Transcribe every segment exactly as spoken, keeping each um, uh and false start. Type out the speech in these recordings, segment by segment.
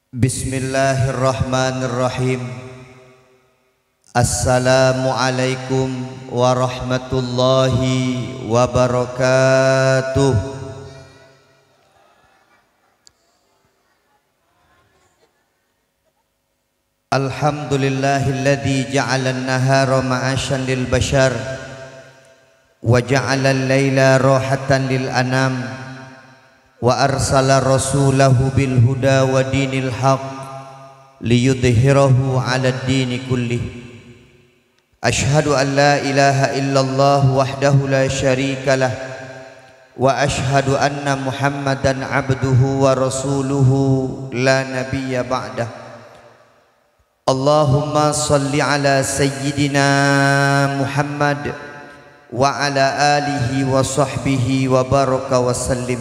Bismillahirrahmanirrahim. Assalamualaikum warahmatullahi wabarakatuh. Alhamdulillahilladzi ja'alan nahara ma'asyan lil basyar, wa ja'alal laila rahatan lil anam, wa arsala rasulahu bil huda wa dinil haq, liyudhhirahu 'alad dini kullih. Asyhadu an la ilaha illallah wahdahu la syarikalah, wa asyhadu anna Muhammadan abduhu wa rasuluhu la nabiyya ba'dah. Allahumma shalli ala sayyidina Muhammad wa ala alihi wa sahbihi wa baraka wa sallim.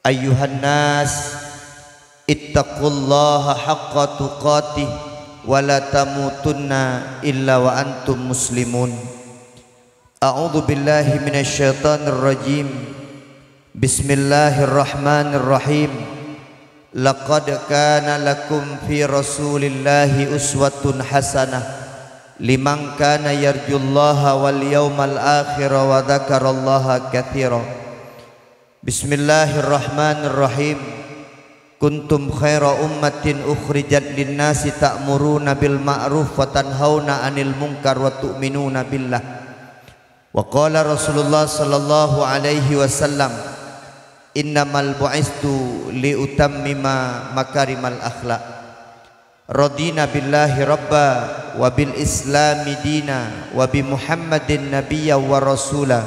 Ayyuhan nas, ittaqullaha haqqa tuqatih wa la tamutunna illa wa antum muslimun. A'udzu billahi minasy syaithanir rajim. Bismillahirrahmanirrahim. Laqad kana lakum fi Rasulillahi uswatun hasanah liman kana yarjullaha wal yaumal akhira wa dzakarallaha katsira. Bismillahirrahmanirrahim. Kuntum khaira ummatin ukhrijat linnasi ta'muruna bil ma'ruf wa tanhauna 'anil munkar wa tu'minuna billah. Wa qala Rasulullah sallallahu alaihi wasallam, "Innamal bu'istu li utammima makarimal akhlak." Radina billahi rabba wa bil islami dina wa bi Muhammadin nabiyya wa rasula.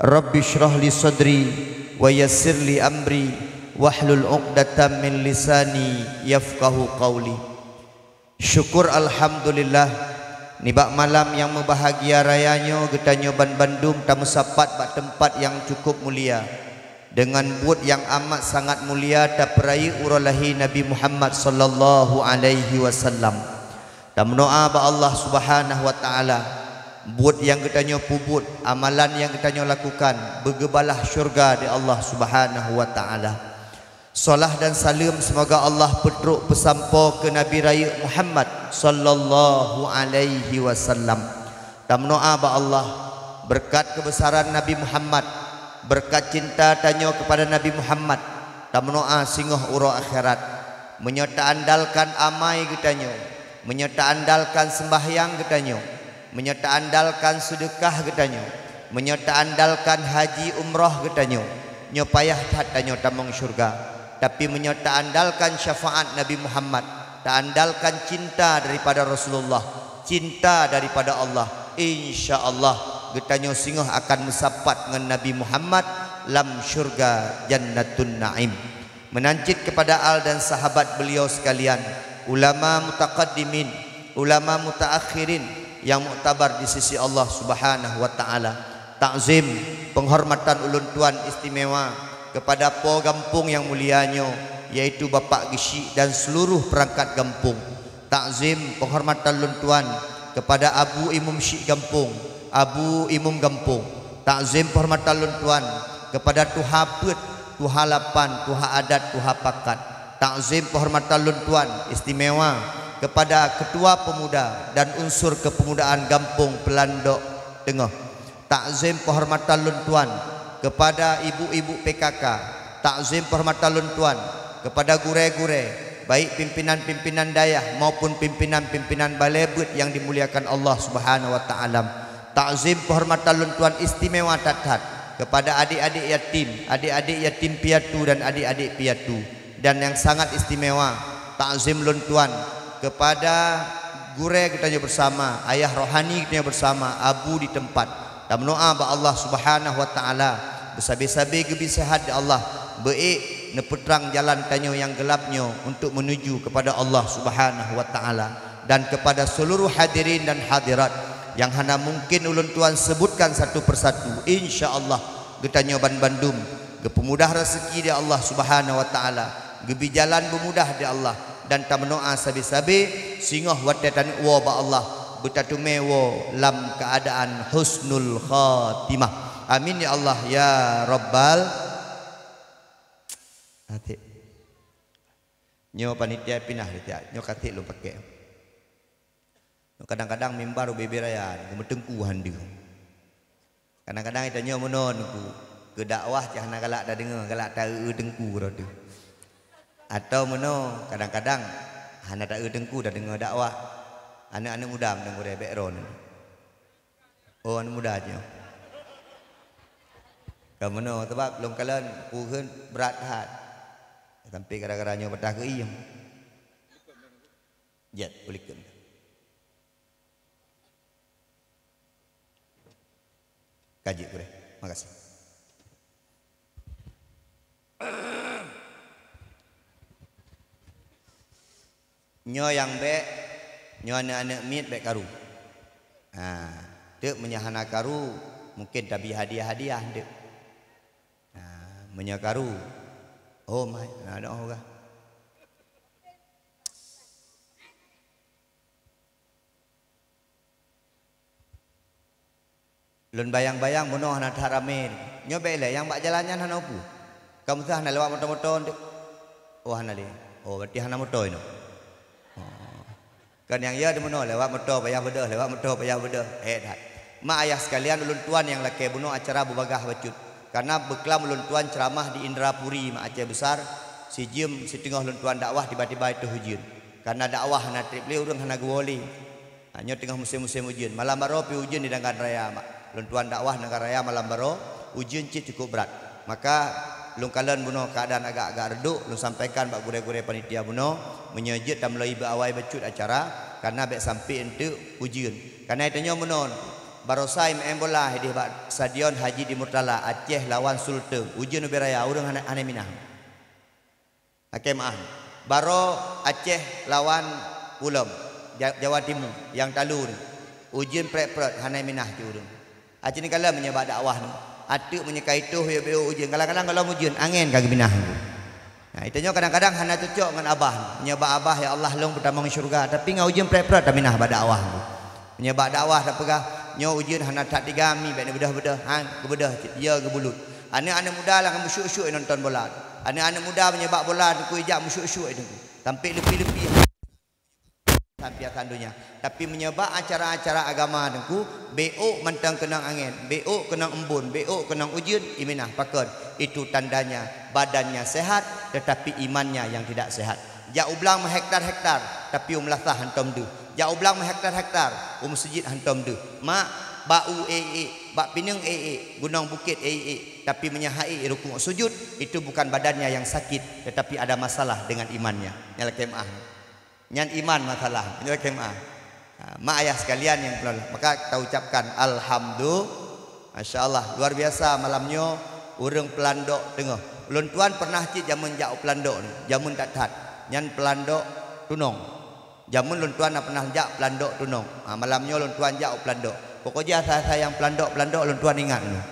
Rabbi shrah li sadri wa yassir li amri wahlul 'uqdatam min lisani yafqahu qauli. Syukur alhamdulillah, nibak malam nyang meubahagia raya nyoe geutanyoe banbandum tameusapat bak teumpat nyang cukup mulia. Deungon buet nyang amat sangat mulia tapeurayeuk uroe lahé Nabi Muhammad sallallahu alaihi wasallam. Tameudoá bak Allah Subhanahu wa Ta'ala, buet nyang geutanyoe peubuet, amalan nyang geutanyoe lakukan, beugeubalah syurga di Allah Subhanahu wa Ta'ala. Salah dan saleuem seumoga Allah peutrok peusampoe keu Nabi Rayeuk Muhammad sallallahu alaihi wasallam. Tameudoá bak Allah, beureukat keubeusaran Nabi Muhammad, beureukat cinta tanyoe keupada Nabi Muhammad, tameudoá singoh uroe akhirat. Meunyoe taandalkan amai geutanyoe, meunyoe taandalkan seumbahyang geutanyoe, meunyoe taandalkan seudeukah geutanyoe, meunyoe taandalkan haji umroh geutanyoe, nyoe payah that tanyoe tamong syurga. Tapi meunyoe taandalkan syafaat Nabi Muhammad, taandalkan cinta daripada Rasulullah, cinta daripada Allah, insya Allah geutanyoe singoh akan meusapat ngon Nabi Muhammad lam syurga Jannatun Naim. Meunan cit keupada al dan sahabat beliau sekalian, ulama mutaqaddimin, ulama mutaakhirin nyang muktabar di sisi Allah Subhanahu wa Ta'ala. Takzim, penghormatan ulôn tuan istimewa keupada po gampông nyang mulia nyoe, yaitu Bapak Geuchik dan seluruh perangkat gampông. Takzim, penghormatan lôn tuan keupada Abu Imum Syik Gampông, Abu Imum Gampông. Takzim, penghormatan lôn tuan keupada tuha peuet, tuha lapan, tuha adat, tuha pakat. Takzim, penghormatan lôn tuan istimewa keupada Ketua Pemuda dan unsur kepemudaan Gampông Peulandok Teungoh. Takzim penghormatan lôn tuan keupada ibu-ibu P K K. Takzim penghormatan lôn tuan keupada gurée-gurée, baik pimpinan-pimpinan dayah maupun pimpinan-pimpinan balée beuet nyang dimuliakan Allah Subhanahu wa Ta'ala. Takzim penghormatan lôn tuan istimewa that-that keupada adik-adik yatim, adik-adik yatim piatu dan adik-adik piatu. Dan nyang sangat istimewa, takzim lôn tuan keupada gurée geutanyoe beusama, ayah rohani geutanyoe beusama, Abu di teumpat. Tameudoá bak Allah Subhanahu wa Ta'ala, beusabe-sabe geubri seuhat di Allah, beuék neupeutrang jalan tanyoe nyang geulab nyoe untuk menuju keupada Allah Subhanahu wa Ta'ala. Dan keupada seuluruh hadirin dan hadirat nyang hana mungken ulôn tuan seubutkan satu persatu, insya Allah geutanyoe banbandum geupeumudah raseuki di Allah Subhanahu wa Ta'ala, geubri jalan beumudah di Allah, dan tameudoá sabe-sabe singoh watée taneuk woe bak Allah, beutateumé woe lam keuadaan husnul khatimah. Amin ya Allah ya rabbal. Atik. Nyoe panitia pinah lé siat, nyoe kasét lôn pakék. Nyoe kadang-kadang mimbar ubé-bé raya, meuteungku han deuh. Kadang-kadang tanyoe meunoe teungku, keu dakwah cit hana galak tadeungoe, galak ta-eu teungku droe teuh. Atau meunoe kadang-kadang hana ta-eu teungku tadeungoe dakwah. Aneuk-aneuk muda meunan gurée bék droe nyoe. Oh, aneuk muda nyoe. Ka meunoe, sabab lôn kalon peue kheun brat that. Sampai gara-gara nyoe patah keu iem. Jeuet, u likot. Ka jeuet gurée. Makasih. Nyoe nyang bék, nyoe aneuk-aneuk miet bék karu. Ha, teuk meunyoe hana karu, mungken tabri hadiah-hadiah teuk. Ha, meunyoe karu, oh, mai, na doh gah. Lôn bayang-bayang bunoe hana that ramé. Nyoe bék lé, nyang bak jalan nyan hana upu. Ka meusa hana lewat moto-moto nteuk. Oh, hana lé. Oh, berarti hana moto inoe. Oh. Kan nyang ya di bunoe lewat moto payah beudôh, lewat moto payah beudôh. Hék that. Mak ayah sekalian, ulôn tuan nyang lakée bunoe acara beubagaih bacut. Karena beuklam ulôn tuan ceuramah di Indrapuri, mak Aceh Besar. Sijeuem siteungoh ulôn tuan dakwah tiba-tiba itoh ujeuen. Karena dakwah hana treb lé ureuëng hana geuwoe lé. Ha, nyoe teungoh musém-musém ujeuen. Malam baroe pih ujeuen di Danggan Raya, mak. Lôn tuan dakwah Danggan Raya malam baroe, ujeuen cit cukup brat. Maka lôn kalon bunoe keuadaan agak-agak reudôk, lôn sampaikan bak gurée-gurée panitia bunoe, meunyoe jeuet tameuloi beu awai bacut acara, karena bék sampai enteuk ujeuen. Karena tanyoe bunoe, barosa meu'en bola ideh bak Stadion Haji Di Murtala, Aceh lawan Sulteng, ujeuen ubé raya, ureuëng hana, hana minah. Lakée meu'ah. Baroe Aceh lawan Ulom, Ja-, Jawa Timu, nyang talu ni. Ujeuen prét-prét, hana minah cit ureuëng. Aci ni kala meunyoe bak dakwah ni. Ateuk meunyoe ka itoh yôh bék ujeuen. Kadang-kadang gohlom ujeuen, angén ka geuminah. Nah, itu nyoe kadang-kadang hana cocok ngon abah. Meunyoe bak abah, "Ya Allah, lôn peutamong syeuruga," tapi ngon ujeuen prét-prét taminah bak dakwah. Meunyoe bak dakwah tapeugah, "Nyoe ujeuen hana that tiga mi, bék neubeudôh-beudôh." Han, geubeudôh cit, ya geubulut. Aneuk-aneuk muda lah meusyuk-syuk nonton bola. Aneuk-aneuk muda meunyoe bak bola teungku ijak meusyuk-syuk teungku. Sampai leupie-leupie biasa-biasa donya. Tapi meunyoe bak acara-acara agama teungku, bék mantong keunong angén, bék keunong embun, bék keunong ujeuen, iminah pakon. Itu tandanya badannya sehat, tetapi imannya yang tidak sehat. Jak u blang meuhektar-hektar, tapi u meulasah hántom deuh. Jak u blang meuhektar-hektar, u meuseujid hántom deuh. Mak, bak u ék-ék, bak pineung ék-ék, gunong bukét ék-ék, tapi meunyoe han ék rukuk sujud, itu bukan badannya yang sakit, tetapi ada masalah dengan imannya. Nyan lakée meu'ah. Nyan iman masalah, nyan lakée meu'ah. Ha, mak ayah sekalian nyang peulala, maka kita ucapkan alhamdu-, Masya Allah, luar biasa malam nyoe ureuëng Peulandok teungoh. Ulôn tuan pernah cit jameun jak u Peulandok ni, jameun that-that. Nyan Peulandok Tunong. Jameun lôn tuan na pernah jak Peulandok Tunong. Ha, malam nyoe lôn tuan jak u Peulandok. Pokok jih asai-asai nyang Peulandok-Peulandok lôn tuan ingat nyoe.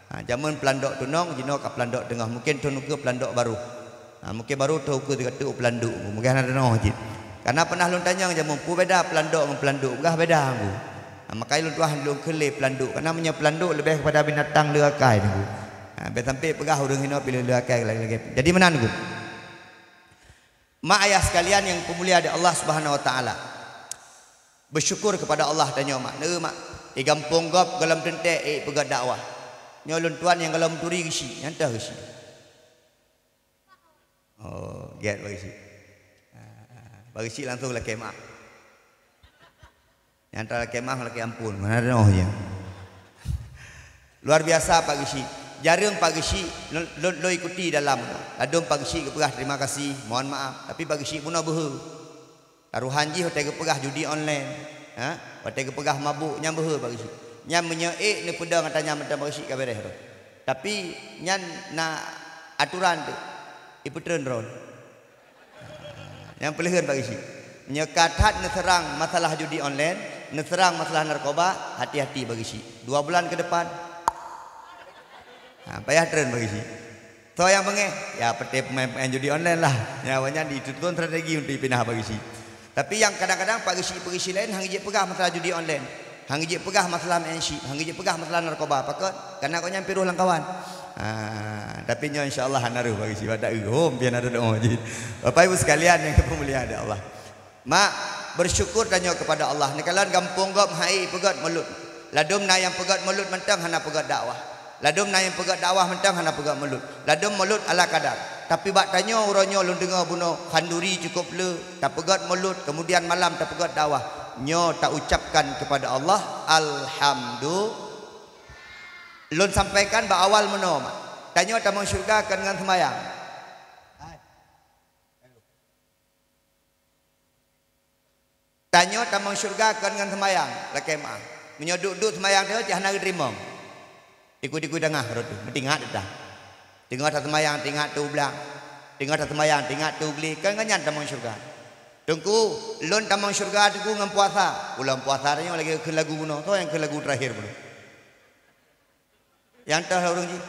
Ha, jameun Peulandok Tunong, jinoe ka Peulandok Teungoh. Mungken thon ukeue Peulandok Barôh. Ha, mungken barô teuh ukeue sigoe teuk u Peulandok. Mungken hana teunoh cit. Karena pernah lôn tanyong jameun, peue beda Peulandok ngon Peulandok? Peugah beda, Teungku. Ha, makajih lôn tuan lôn kheun lé Peulandok. Karena meunyoe Peulandok leubeh keupada binatang lé akai, Teungku. Ha, bék sampai peugah ureuëng hinoe pih lé akai lagée-lagée. Jadi meunan, Teungku. Mak ayah sekalian yang dipermulia di Allah Subhanahu wa Taala. Bersyukur kepada Allah tanyoe mak, neu mak. Di gampông gob gohlom teuntée ék peugét dakwah. Nyoe lôn tuan nyang gohlom turi geusyik, nyan teuh geusyik. Oh, gét bak geusyik. Ah, bak geusyik langsung lakée maah. Nyang antara lakée maah, lakée ampôn, mana ada noh je. Luar biasa Pak Geusyik. Jareueng Pak Geusyik lôn, lôn, lôn ikuti dalam. Ladôm Pak Geusyik geupeugah terima kasih, mohon maaf. Tapi Pak Geusyik bunoe beuhe. Tarohan jih watée geupeugah judi online, ha? Watée geupeugah mabôk, nyan beuhe Pak Geusyik. Nyan meunyoe ék neupeudong ata nyan mantong Pak Geusyik ka beres roh. Tapi nyan na aturan teuk, ipeutreun droe. Nyang peuleuheuen Pak Geusyik. Meunyoe ka that neuseurang masalah judi online, neuseurang masalah narkoba, hati-hati Pak Geusyik. Dua bulan ke depan, ha, payah treun Pak Geusyik. Soe nyang beungéh? Ya, peuté peumain-peumain judi online lah. Nyang awaknyan jituntun strategi untuk ipinah Pak Geusyik. Tapi nyang kadang-kadang Pak Geusyik-Pak Geusyik laén han jeuet peugah masalah judi online. Han jeuet peugah masalah main chip, han jeuet peugah masalah narkoba. Pakon? Karena gobnyan piroh lam kawan. Ha, Tapi nyoe insya Allah hana rôh bagi sifat dakwah. Hom, biar ada doa jih. Bapak Ibu sekalian yang dimuliakan oleh Allah. Mak, bersyukur tanyoe kepada Allah. Neukalon gampông gob hai peugét mulod. Ladôm na nyang peugét mulod mantong hana peugét dakwah. Ladôm na nyang peugét dakwah mantong hana peugét mulod. Ladôm mulod ala kadar. Tapi bak tanyoe uroe nyoe lôn deungoe bunoe khanduri cukup le, tapeugét mulod, kemudian malam tapeugét dakwah. Nyoe taucapkan kepada Allah, alhamdulillah. Lôn sampaikan bak awal meunoe, Mak. Tanyoe tamong syeuruga kon ngon seumayang. Tanyoe tamong syeuruga kon ngon seumayang, lakée meuáh. Meunyoe duek-duek seumayang tanyoe cit hana geuteurimong. Tiku-tiku dangah rot tu, meutingat dah. Teungoh taseumayang, tingat tu blang. Teungoh taseumayang, tingat tu gle. Kon ngon nyan tamong syeuruga. Teungku, lôn tamong syeuruga Teungku ngon puasa. Ulôn puasa tanyoe lagée kheun lagu bunoe. Soe nyang kheun lagu terakhir bunoe? Nyang toh ureuëng jih.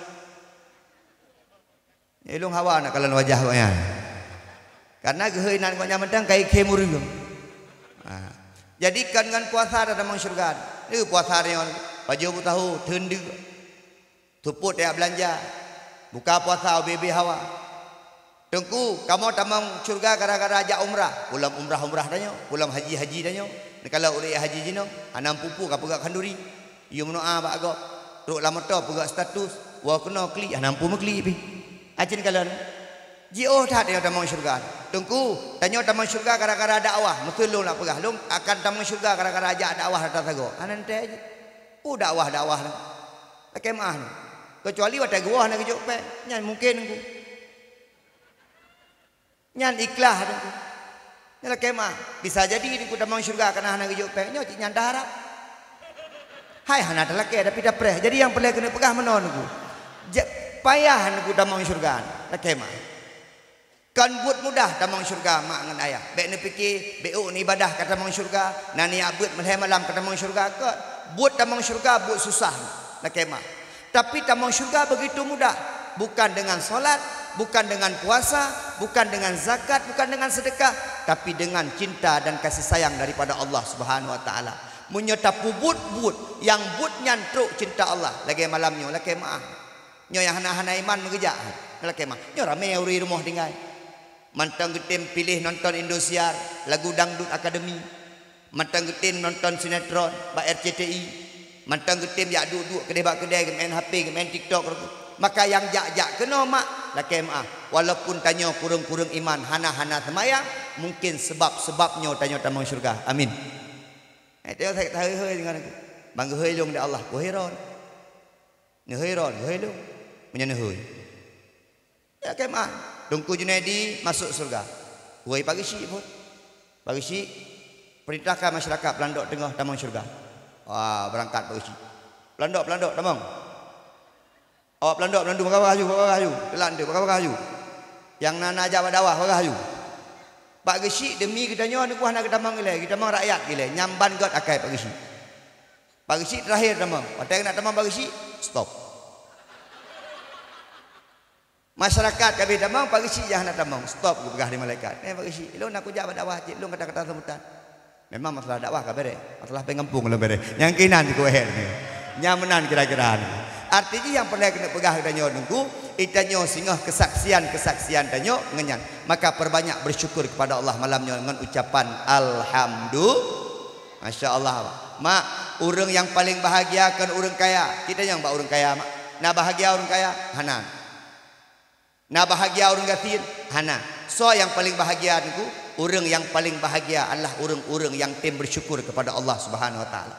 Ilong hawa nak kalon wajah gobnyan. Karena geuhôi nan gobnyan mantong kai khem ureuëng. Ha. Jadi kon ngon puasa dah tamong syeuruga. Ni puasa nyoe, pajoh bu tahu, teundeuk. Tupot tajak beulanja. Buka puasa ubé-bé hawa. Teungku, kamoe tamong syeuruga gara-gara jak umrah. Ulôn umrah-umrah tanyoe, ulôn haji-haji tanyoe. Neukalon ureuëng haji jinoe, hana meupupu ka peugah khanduri. Yue meunoa bak gob. Trok lam moto peugah status. Woe keunoe klik, hana meupu meuklik pih. Acin kalon. Jiôh that tanyoe tamong syeuruga. Teungku, tanyoe tamong syeuruga gara-gara dakwah. Meuteulông nak peugah. Lông akan tamong syeuruga gara-gara jak dakwah rata sagoe. Hana teuntée jih. Peue dakwah-dakwah nyoe? Lakée meuáh nyoe. Keucuali watée geuwoe hana geujok péng. Nyan mungken Teungku. Nyan ikhlas Teungku. Nyan lakée meuáh. Bisa jadi Teungku tamong syeuruga kareuna hana geujok péng. Nyoe cit nyan taharab. Hai hana talakée tapi tapreh. Jadi nyang peureulée keuneuk peugah meunoe Teungku. Ja-, payah Teungku tamong syeuruga. Lakée meuáh. Kon buet mudah tamong syeuruga mak ngon ayah. Bék neupike, bék ôk neuibadah ka tamong syeuruga, na neujak beuet meulhée malam ka tamong syeuruga, kon. Buet tamong syeuruga buet susah. Lakée meuáh. Tapi tamong syeuruga begitu mudah. Bukan dengan salat, bukan dengan puasa, bukan dengan zakat, bukan dengan sedekah, tapi dengan cinta dan kasih sayang daripada Allah Subhanahu Wa Taala. Meunyoe tapeubuet buet nyang buet nyan trok cinta Allah, lagée malam nyoe, lakée meuáh. Nyoe nyang hana-hana iman meugeujak, lakée meuáh. Nyoe ramé ureuëng rumoh tinggai. Mantong geutem piléh nonton Indosiar, lagu dangdut akademi. Mantong geutem nonton sinetron bak R C T I. Mantong geutem jak duek-duek keudeh bak keudè geumeu'en H P, geumeu'en TikTok. Maka nyang jak-jak keunoe mak, lakée meuáh. Walaupun tanyoe kureueng-kureueng iman, hana-hana seumayang, mungken sebab-sebab nyoe tanyoe tamong syeuruga. Amin. Eh, tanyoe sakét tahôi-hôi deungon aku. Bang geuhôi lông di Allah, geuhôi ron. Neuhôi ron, geuhôi lông. Meunyoe neuhôi. Ya, kemah. Teungku Junaidi masuk syeuruga. Woi, Pak Geuchik pun. Pak Geuchik, perintahkan masyarakat Pelandok Teungoh tamong syeuruga. Wah, beurangkat Pak Geuchik. Pelandok, Pelandok, tamong. Awak Pelandok, Pelandok, bagaih aju, bagaih aju. Telan tu, bagaih aju. Nyang na, na jak bak dakwah, bagaih aju. Pak Geuchik demi geutanyoe neukuah na geutamong ilée, geutamong rakyat ilée. Nyang ban göt akai Pak Geuchik. Pak Geuchik terakhir tamong. Watée nak tamong Pak Geuchik, stop. Masyarakat ka abéh tamong, Pak Geuchik nyang hana tamong. Stop, geupeugah lé malaikat. Eh, Pak Geuchik, lôn nak kujak bak dakwah cit, lôn kata-kata sambutan. Memang masalah dakwah ka béré, masalah péng gampông lôn béré. Nyang keunan jikueh ni. Nyang meunan kira-kira ni. Arti jih nyang peureulée keuneuk peugah geutanyoe Teungku, geutanyoe singoh keusaksian-keusaksian tanyoe ngon nyan. Maka perbanyak bersyukur kepada Allah malam nyoe ngon ucapan alhamdulillah. Masya Allah. Mak, ureuëng nyang paleng bahagia kon ureuëng kaya. Kita nyang bak ureuëng kaya, Mak. Na bahagia ureuëng kaya? Hana. Na bahagia ureuëng gasien? Hana. Soe nyang paleng bahagia Teungku? Ureuëng nyang paleng bahagia adalah ureuëng-ureuëng nyang tem bersyukur kepada Allah Subhanahu Wa Taala.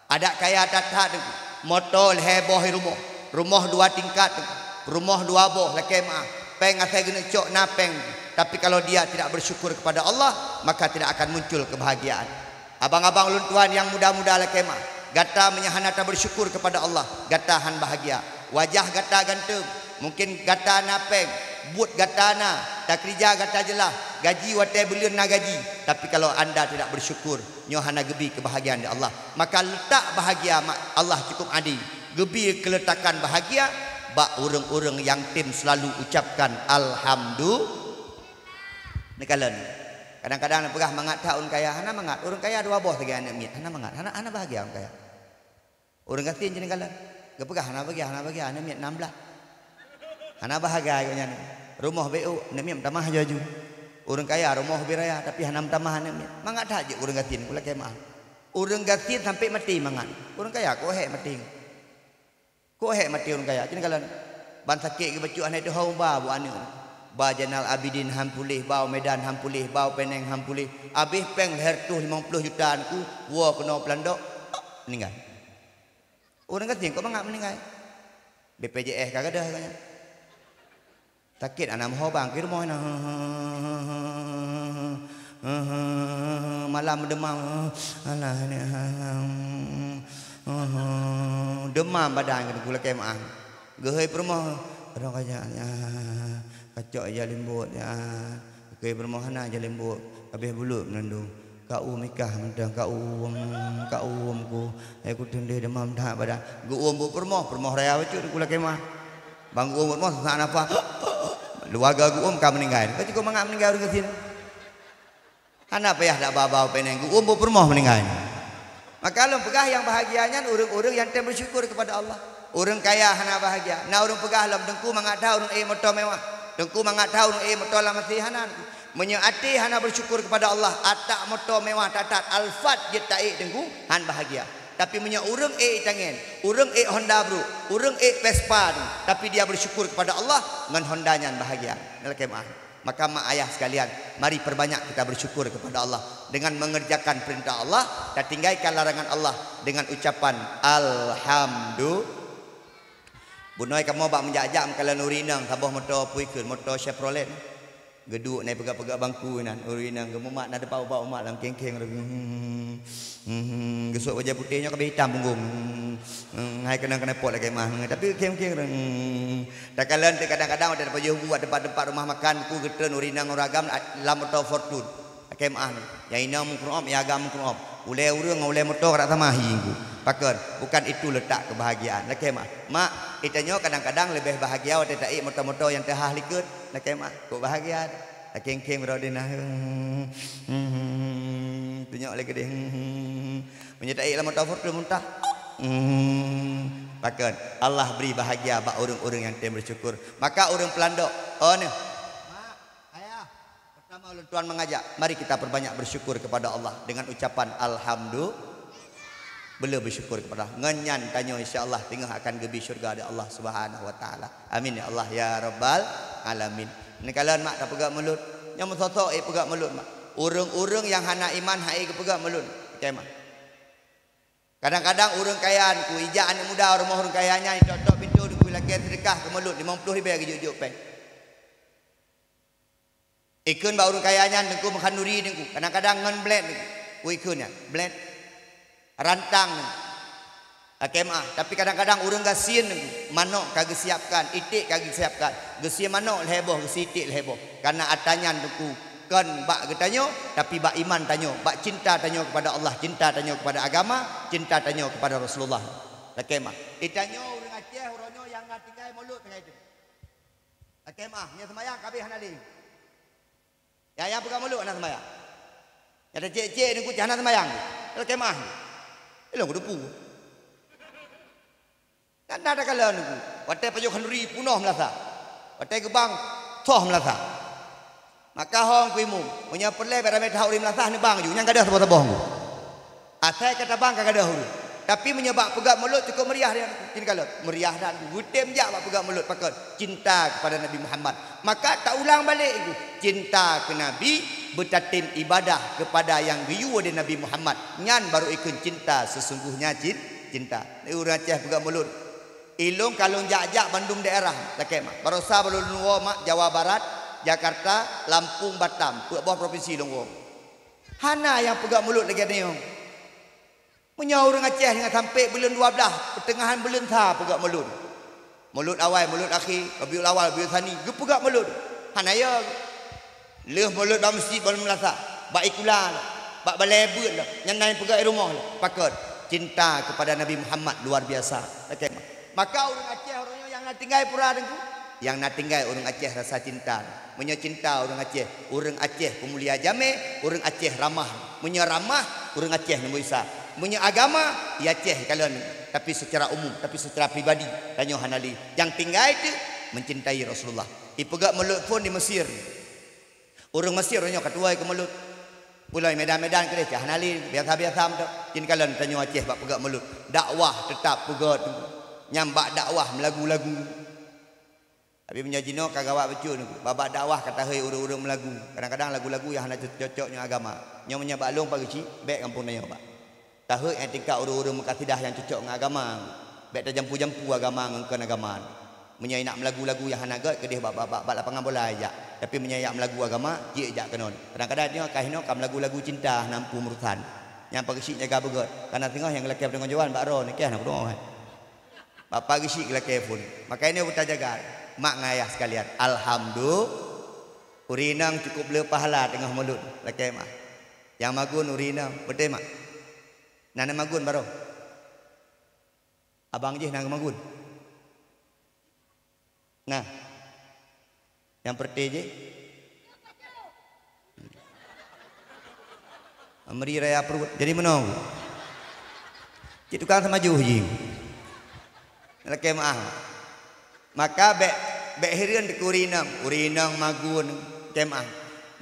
Adak kaya that-that Teungku. Moto lhée boh rumoh. Rumoh dua tingkat Teungku. Rumoh dua boh lakée meuáh. Péng asai geuneuk cok na péng. Tapi kalau dia tidak bersyukur kepada Allah, maka tidak akan muncul kebahagiaan. Abang-abang ulôn tuan nyang muda-muda lakée meuáh, gata meunyoe hana tabersyukur kepada Allah, gata han bahagia. Wajah gata ganteng, mungken gata na péng, buet gata na, takeurija gata jeulaih, gaji watée buleuen na gaji, tapi kalau anda tidak bersyukur, nyoe hana geubi kebahagiaan di Allah. Maka leutak bahagia ma-, Allah cukup adé, geubi keuletakan bahagia bak ureuëng-ureuëng nyang tem selalu ucapkan alhamdulillah. Neukalon. Kadang-kadang neupeugah mangat that ureuëng kaya, hana mangat. Ureuëng kaya dua boh sagai aneuëk miet, hana mangat, hana, hana bahagia ureuëng kaya. Ureuëng gasien jih neukalon. Geupeugah hana bahagia, hana bahagia, aneuëk miet nam blaih. Hana bahagia gobnyan. Rumoh beu, aneuk miet meutamah aju-aju. Ureuëng kaya rumoh ubé raya, tapi hana meutamah aneuk miet. Mangat that jeuet ureuëng gasien, kulakée meuáh. Ureuëng gasien sampai maté mangat. Ureuëng kaya kok hék maté. Kok hék maté ureuëng kaya? Cit kalon ban sakét geubacut hana teuhôi ba buet aneuk. Ba Jainal Abidin han puléh, ba u Medan han puléh, ba u Penang han puléh. Abéh péng lhée reutôh limong ploh juta nyan ku, woe keunoe Peulandok, meuninggai. Ureuëng gasien kok mangat meuninggai. B P J S ka gadôh gobnyan. Sakét hana meuho bang, keu rumoh na. Malam meudeumam. Alah, ni. Deumam badan keu lakée meuáh. Geuhôi peurumoh. Rong kajak, ya. Kacok ija limbot, ya. Keu peurumoh hana ija limbot. Habéh bulut meunandong. Ka uem ikah mantong, ka uem, ka uem ku. Hai ku teuntée deumam that badan. Geuuem buet peurumoh, peurumoh raya bacut ku lakée meuáh. Bang geuuem buet peurumoh sesak nafah. Luwaga geuuem ka meuninggai. Ka cukôp mangat meuninggai ureuëng gasien. Hana payah dak ba-ba u Penang, geuuem buet peurumoh meuninggai. Maka lôn peugah nyang bahagia nyan ureuëng-ureuëng nyang tem bersyukur kepada Allah. Ureuëng kaya hana bahagia. Na ureuëng peugah lom, "Teungku mangat that ureuëng ék moto mewah. Teungku mangat that ureuëng ék moto lam até." Hana. Meunyoe até hana bersyukur kepada Allah, atak moto mewah that-that, Alphard jeuet taék teungku, han bahagia. Tapi meunyoe ureuëng ék itangen, ureuëng ék Honda brôk, ureuëng ék Vespa tu, tapi dia bersyukur kepada Allah, ngon Honda nyan bahagia. Lakée meuáh. Maka mak ayah sekalian, mari perbanyak kita bersyukur kepada Allah dengan mengerjakan perintah Allah, tatinggaikan larangan Allah dengan ucapan alhamdulillah. Bunoe kamoe bak meujak-jak meukalon ureuëng inong saboh moto pui kheun, moto Chevrolet. Geuduek na ipeugah-peugah bangku inan, ureuëng inong geumumat na teupah ubak umat lam kéng-kéng. Hmm, geusok bajée putéh nyoe ka beuhitam punggong. Hmm, hai keunong keuneupot lakée meuáh. Tapi kéng-kéng. Hmm, takalon teuk kadang-kadang watée tapajoh buet tempat-tempat rumah makan ku geutreun ureuëng inong ureuëng agam lam moto Fortuner. Lakée meuáh, nyang inong meukeureuob, nyang agam meukeureuob. Ulée ureuëng ngon ulée moto ka sama hi ku. Pakon, bukan itu letak kebahagiaan. Lakée meuáh, mak, itanyoe kadang-kadang leubeh bahagia watée taék moto-moto nyang teuhah likot. Lakée meuáh, kok bahagia. Takéng-kéng droe dina. Tunyok lé keudeh. Meunyoe taék lam moto Fortuner muntah. Pakon, Allah bri bahagia bak ureuëng-ureuëng nyang tem bersyukur. Maka ureuëng Peulandok, oh neuh. Mak, ayah. Pertama ulôn tuan mengajak, mari kita perbanyak bersyukur kepada Allah dengan ucapan alhamdulillah. Bela bersyukur kepada Allah. Ngon nyan tanyoe insya Allah teungoh akan geubi syurga di Allah Subhanahu wa taala. Amin ya Allah ya rabbal alamin. Neukalon mak tapeugah mulut. Nyang meusosok ék peugah mulut mak. Ureuëng-ureuëng nyang hana iman hai geupeugah mulut. Oke mak. Kadang-kadang ureuëng kaya ku ijak aneuk muda rumoh ureuëng kaya nyan itok-tok pintoe dikui lakée seudeukah keu mulut limong ploh ribée geujok-jok péng. Ikheun bak ureuëng kaya nyan teungku meukhanduri teungku. Kadang-kadang ngon blét teungku. Ku ikheun nyan, blét. Rantang teungku. Lakée meuáh, tapi kadang-kadang ureuëng gasien teungku. Manok ka geusiapkan, iték ka geusiapkan. Geusie manok lhée boh, geusie iték lhée boh. Karena ata nyan teungku kon bak geutanyoe, tapi bak iman tanyoe, bak cinta tanyoe kepada Allah, cinta tanyoe kepada agama, cinta tanyoe kepada Rasulullah. Lakée meuáh. Itanyoe ureuëng Aceh uroe nyoe nyang na tinggai mulut tinggai teungku. Lakée meuáh, nyang seumayang ka abéh hana lé. Nyang, nyang peugah mulut hana seumayang. Nyang tacék-cék teungku cit hana seumayang. Lakée meuáh. Ilong kudupu. Kan na takalon teungku. Watée pajoh khanduri punoh meulasa. Watée geubang toh meulasa. Maka hong ku imum, meunyoe peureulée bak ramé taha ureuëng meulasa neubang ju, nyang gadôh saboh-saboh teungku. Asai ka tabang ka gadôh ureuëng. Tapi meunyoe bak peugah mulut cukôp meriah dia, cit kalon. Meriah dan geutem jak bak peugah mulut pakon. Cinta kepada Nabi Muhammad. Maka taulang balek itu. Cinta ke Nabi, beutatem ibadah kepada nyang geuyue di Nabi Muhammad. Nyan baru ikheun cinta sesungguhnya cin-, cinta. Ureuëng Aceh peugah mulut. Ilong kalon jak-jak bandum daerah lakée meuáh. Barosa baru lôn woe mak Jawa Barat, Jakarta, Lampung, Batam. Peuet boh provinsi lôn woe. Hana nyang peugah mulut lagée nyoe. Meunyoe ureuëng Aceh nyang sampai buleuen dua blaih, peuteungahan buleuen sa peugah mulut. Mulut awai, mulut akhé, Rabiul Awal, Rabiul Tsani, geupeugah mulut. Hana ya. Lheueh mulut bak meuseujid, bak meulasa, bak ikula, bak balée beuet, nyan na nyang peugah i rumoh. Pakon, cinta kepada Nabi Muhammad luar biasa. Lakée meuáh. Maka ureuëng Aceh uroe nyoe nyang na tinggai pura teungku. Nyang na tinggai ureuëng Aceh rasa cinta. Meunyoe cinta ureuëng Aceh, ureuëng Aceh peumulia jamé, ureuëng Aceh ramah. Meunyoe ramah, ureuëng Aceh neumeuisa. Meunyoe agama, ya Aceh kalon, tapi secara umum, tapi secara pribadi, tanyoe hana lé. Nyang tinggai teuk, Mencintai Rasulullah. Ipeugét mulod phon di Mesir. Ureuëng Mesir nyoe ka tuwai keu mulod. Pulai Medan-Medan keudeh cah hana lé, biasa-biasa mantong. Cit kalon tanyoe Aceh bak peugét mulod. Dakwah teutap peugét. Nyang bak dakwah meulagu-lagu. Tapi meunyoe jinoe ka gawat bacut, bak-bak dakwah ka tahôi ureuëng-ureuëng meulagu. Kadang-kadang lagu-lagu nyang hana cocok ngon agama. Nyoe meunyoe bak lôn pageusik, bék gampông tanyoe bak. Tahôi nyang tingkat ureuëng-ureuëng meukasidah nyang cocok ngon agama. Bék tajampu-jampu agama ngon kon agama. Meunyoe nak meulagu-lagu nyang hana gét, keudeh bak, bak, bak, bak lapangan bola jak. Tapi meunyoe jak meulagu agama, jeuet jak keunoe. Kadang-kadang nyoe ka hinoe ka meulagu-lagu cinta, hana mampu meurusan. Nyang pageusik jaga beugét. Karena singoh nyang lakée deungon jawan bak droe nyoe, keh na peurunoe. Bapak geusyik lakée phon. Makanya beuta jaga mak ngon ayah sekalian. Alhamdulillah. Ureuëng inong cukup le pahala teungoh mulod lakée meuah. Nyang magun ureuëng inong, beutôi mak? Na nyang magun baroe? Abang jih na magun? Nah. Nyang peureuté jih. Amri raya pruet. Jadi meunoe. Cit tukang seumaju jih. Lakée meuah. Maka bék, bék hireuen keu ureuëng inong. Ureuëng inong magun, lakée meuah.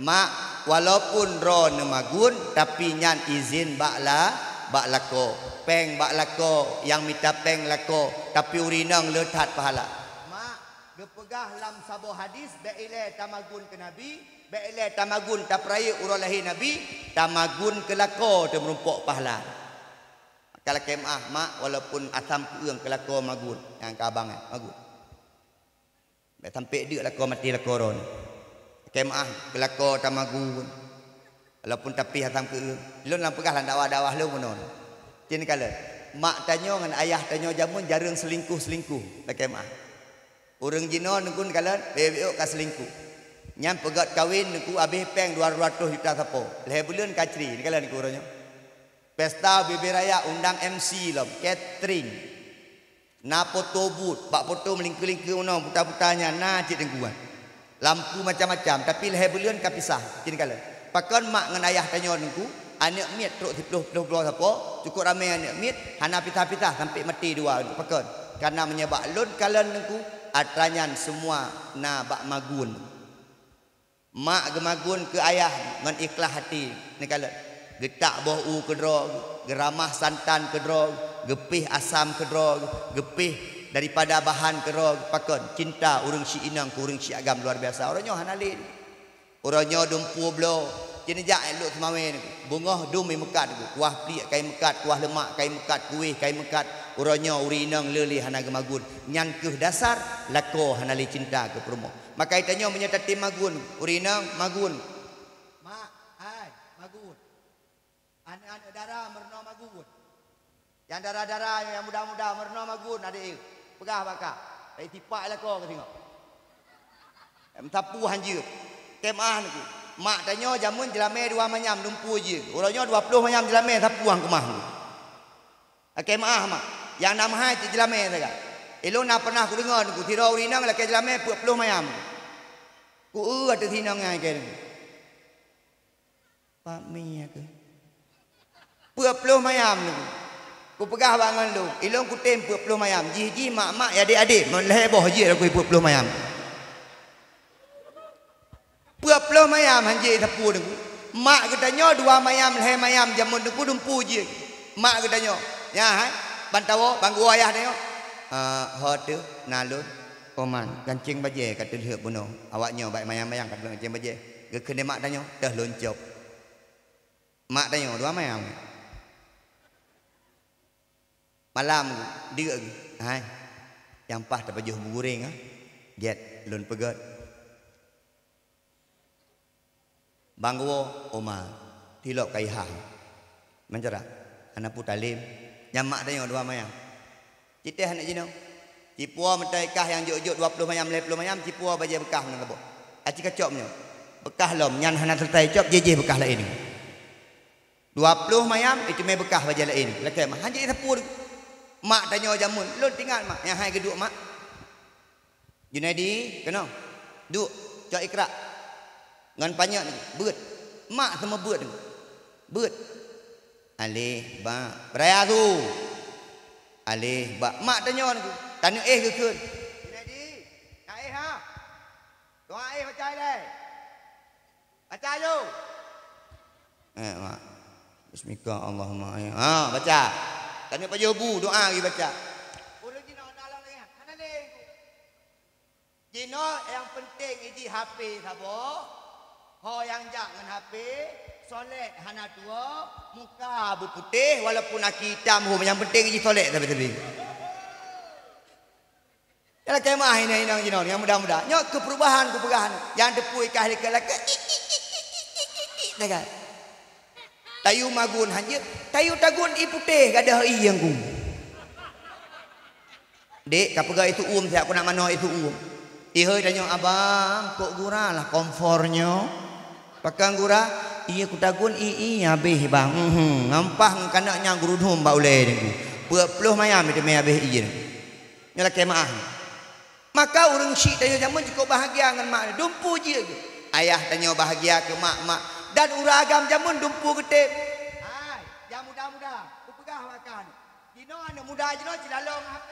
Mak, walaupun droeneuh magun, tapi nyan izin bak la, bak lakoe. Péng bak lakoe, nyang mita péng lakoe, tapi ureuëng inong le that pahala. Mak, geupeugah lam saboh hadis, bék ilée tamagun keu Nabi, bék ilée tamagun tapeurayeuk uroe lahé Nabi, tamagun keu lakoe teumeurumpok pahala. Maka lakée meuah, mak, walaupun asam keueung keu lakoe magun, nyang ka abang nyan, magun. Bék sampoe deuk lakoe maté lakoe droeneuh. Lakée meuah, keu lakoe tamagun. Walaupun tapi asam keueung. Lôn lam peugah lam dakwah-dakwah lôn meunoe. Cit kalon. Mak tanyoe ngon ayah tanyoe jameun jareueng selingkuh-selingkuh. Lakée meuah. Ureuëng jinoe neukun kalon, beu-beu ka selingkuh. Nyan peugét kawin neukun habéh péng dua ratus juta sapo. Lhée buleuen ka cri, kalon neukun uroe nyoe. Pesta bubé raya undang M C lom, catering. Na foto booth, bak foto meulingkeu-lingkeu meunoe, buta-buta nyan, na cit dengkuan. Lampu macam-macam, tapi lhée buleuen ka pisah, cit kalon. Pakon mak ngon ayah tanyoe neukun, aneuëk miet trok siplôh-plôh bloe sapo, cukup ramé aneuëk miet, hana pisah-pisah sampoe maté dua, pakon? Karena meunyoe bak lôn kalon neukun, atra nyan semua na bak magun. Mak geumagun keu ayah ngon ikhlaih até, neukalon. Geutak boh u keudroe, geuramah santan keudroe, geupéh asam keudroe, geupéh daripada bahan keudroe, pakon? Cinta ureuëng si inong keu ureuëng si agam luar biasa. Uroe nyoe hana lé. Uroe nyoe dumpeue bloe, cit neujak lôn seumawé, beungoh dum i meukat, kuah pliek kai meukat, kuah leumak kai meukat, kuéh kai meukat. Uroe nyoe ureuëng inong le-le hana geumagun. Nyan kheueh dasar lakoe hana lé cinta keu peurumoh. Maka tanyoe meunyoe tatem magun, ureuëng inong magun. Mak, hai, magun. Aneuëk-aneuëk dara meurunoe magun. Nyang dara-dara nyang muda-muda meurunoe magun, adék. Peugah bak kah. Hai sipak lakoe keu singoh. Em sapu hanjeuet. Lakée meuah neukun. Mak tanyoe jameun jeulamé dua manyam dumpeue jih. Uroe nyoe dua ploh manyam jeulamé sapu han keumah neukun. Lakée meuah mak. Nyang na meuhai cit jeulamé sagai. Ilôn na pernah kudeungoe neukun, sidroe ureuëng inong lakée jeulamé peuet ploh manyam. Ku eu ateueh sinong nyan keu neukun. Pak mi aku. Peuet ploh manyam neukun. Kupeugah bak ngon lôn, ilôn kutem peuet ploh manyam. Jih-jih mak-mak ya adék-adék, mon lhée boh jih aku peuet ploh manyam. Peuet ploh manyam hanjeuet sapu neukun. Mak geutanyoe dua manyam, lhée manyam jameun neukun dumpeue jih. Mak geutanyoe, nyan hai, ban tawoe, ban geuwoe ayah tanyoe. Ah, ho teuh na lôn. Oman, gancéng bajée ka teulheuek bunoe. Awak nyoe bak mayang-mayang ka teulheuek gancéng bajée. Geukheun lé mak tanyoe, teuh lôn cop. Mak tanyoe dua mayang. Malam deuk geuh, hai. Nyang paih tapajoh bu guréng, ah. Gét lôn peugét. Ban geuwoe, oma, tilok ka ihah. Meucara, hana peue talem. Nyan mak tanyoe dua mayang. Cit teuh aneuk jinoe. Cipuwoe meutai kah nyang jok-jok dua ploh mayam, lhée ploh mayam, cipuwoe bajée beukah meunan saboh. Aci kacok nyoe. Beukah lom, nyan hana seuleusai cok, jih-jih beukah laén. Dua ploh mayam, iteumé beukah bajée laén. Lakée meuah, hanjeuet sapu. Mak tanyoe jameun, lôn teuingat mak, nyang hai geuduek mak. Junaidi, keunoe. Duek, cok Iqra. Ngon panyöt, beuet. Mak seumeubeuet. Beuet. Aleh, ba. Beuraya su. Aleh, ba. Mak tanyoe, taneuk éh geukheun. Junaidi, na éh Doa eh baca ilai. Baca ayo. Eh, mak. Bismika Allahumma, eh. Ha, baca. Tanya pajoh bu, doa lagi baca. Ureueng jinoe na lam lagèe hana lé. Jinoe nyang penting iji H P saboh. Ho nyang jak ngon H P, solek hana tuwo, muka beuputéh walaupun aki itam hom, nyang penting iji solek sabe-sabe. Nyang lakèe meu'ah inong-inong jinoe nyang muda-muda. Nyoe keu perubahan kupeugah nyoe. Nyang teupeu ikah likot lakèe. Tayue magun hanjeuet, tayue tagun ié putéh gadôh ié nyang gu. Dek, kapeugah ié su'uem siat, kunak manoe ié su'uem. Ihôi tanyoe, "Abang, kok gura lah kompor nyoe?" "Pakon gura?" "Ié kutagun ié habéh, Bang." "Mhm, ngampah ngon kaneuk nyang geurudum bak ulèe nyoe." Peuet ploh mayam iteumèe habéh ié. Nyoe lakèe meu'ah. Maka ureueng syik tanyoe jameun cukôp bahgia ngon mak, dumpeue jeuet geuh. Ayah tanyoe bahgia keu mak-mak, dan ureueng agam jameun dumpeue geutem. Hai, nyang muda-muda, kupeugah bak kah nyoe. Jinoe aneuk muda jinoe cilalo ngon H P.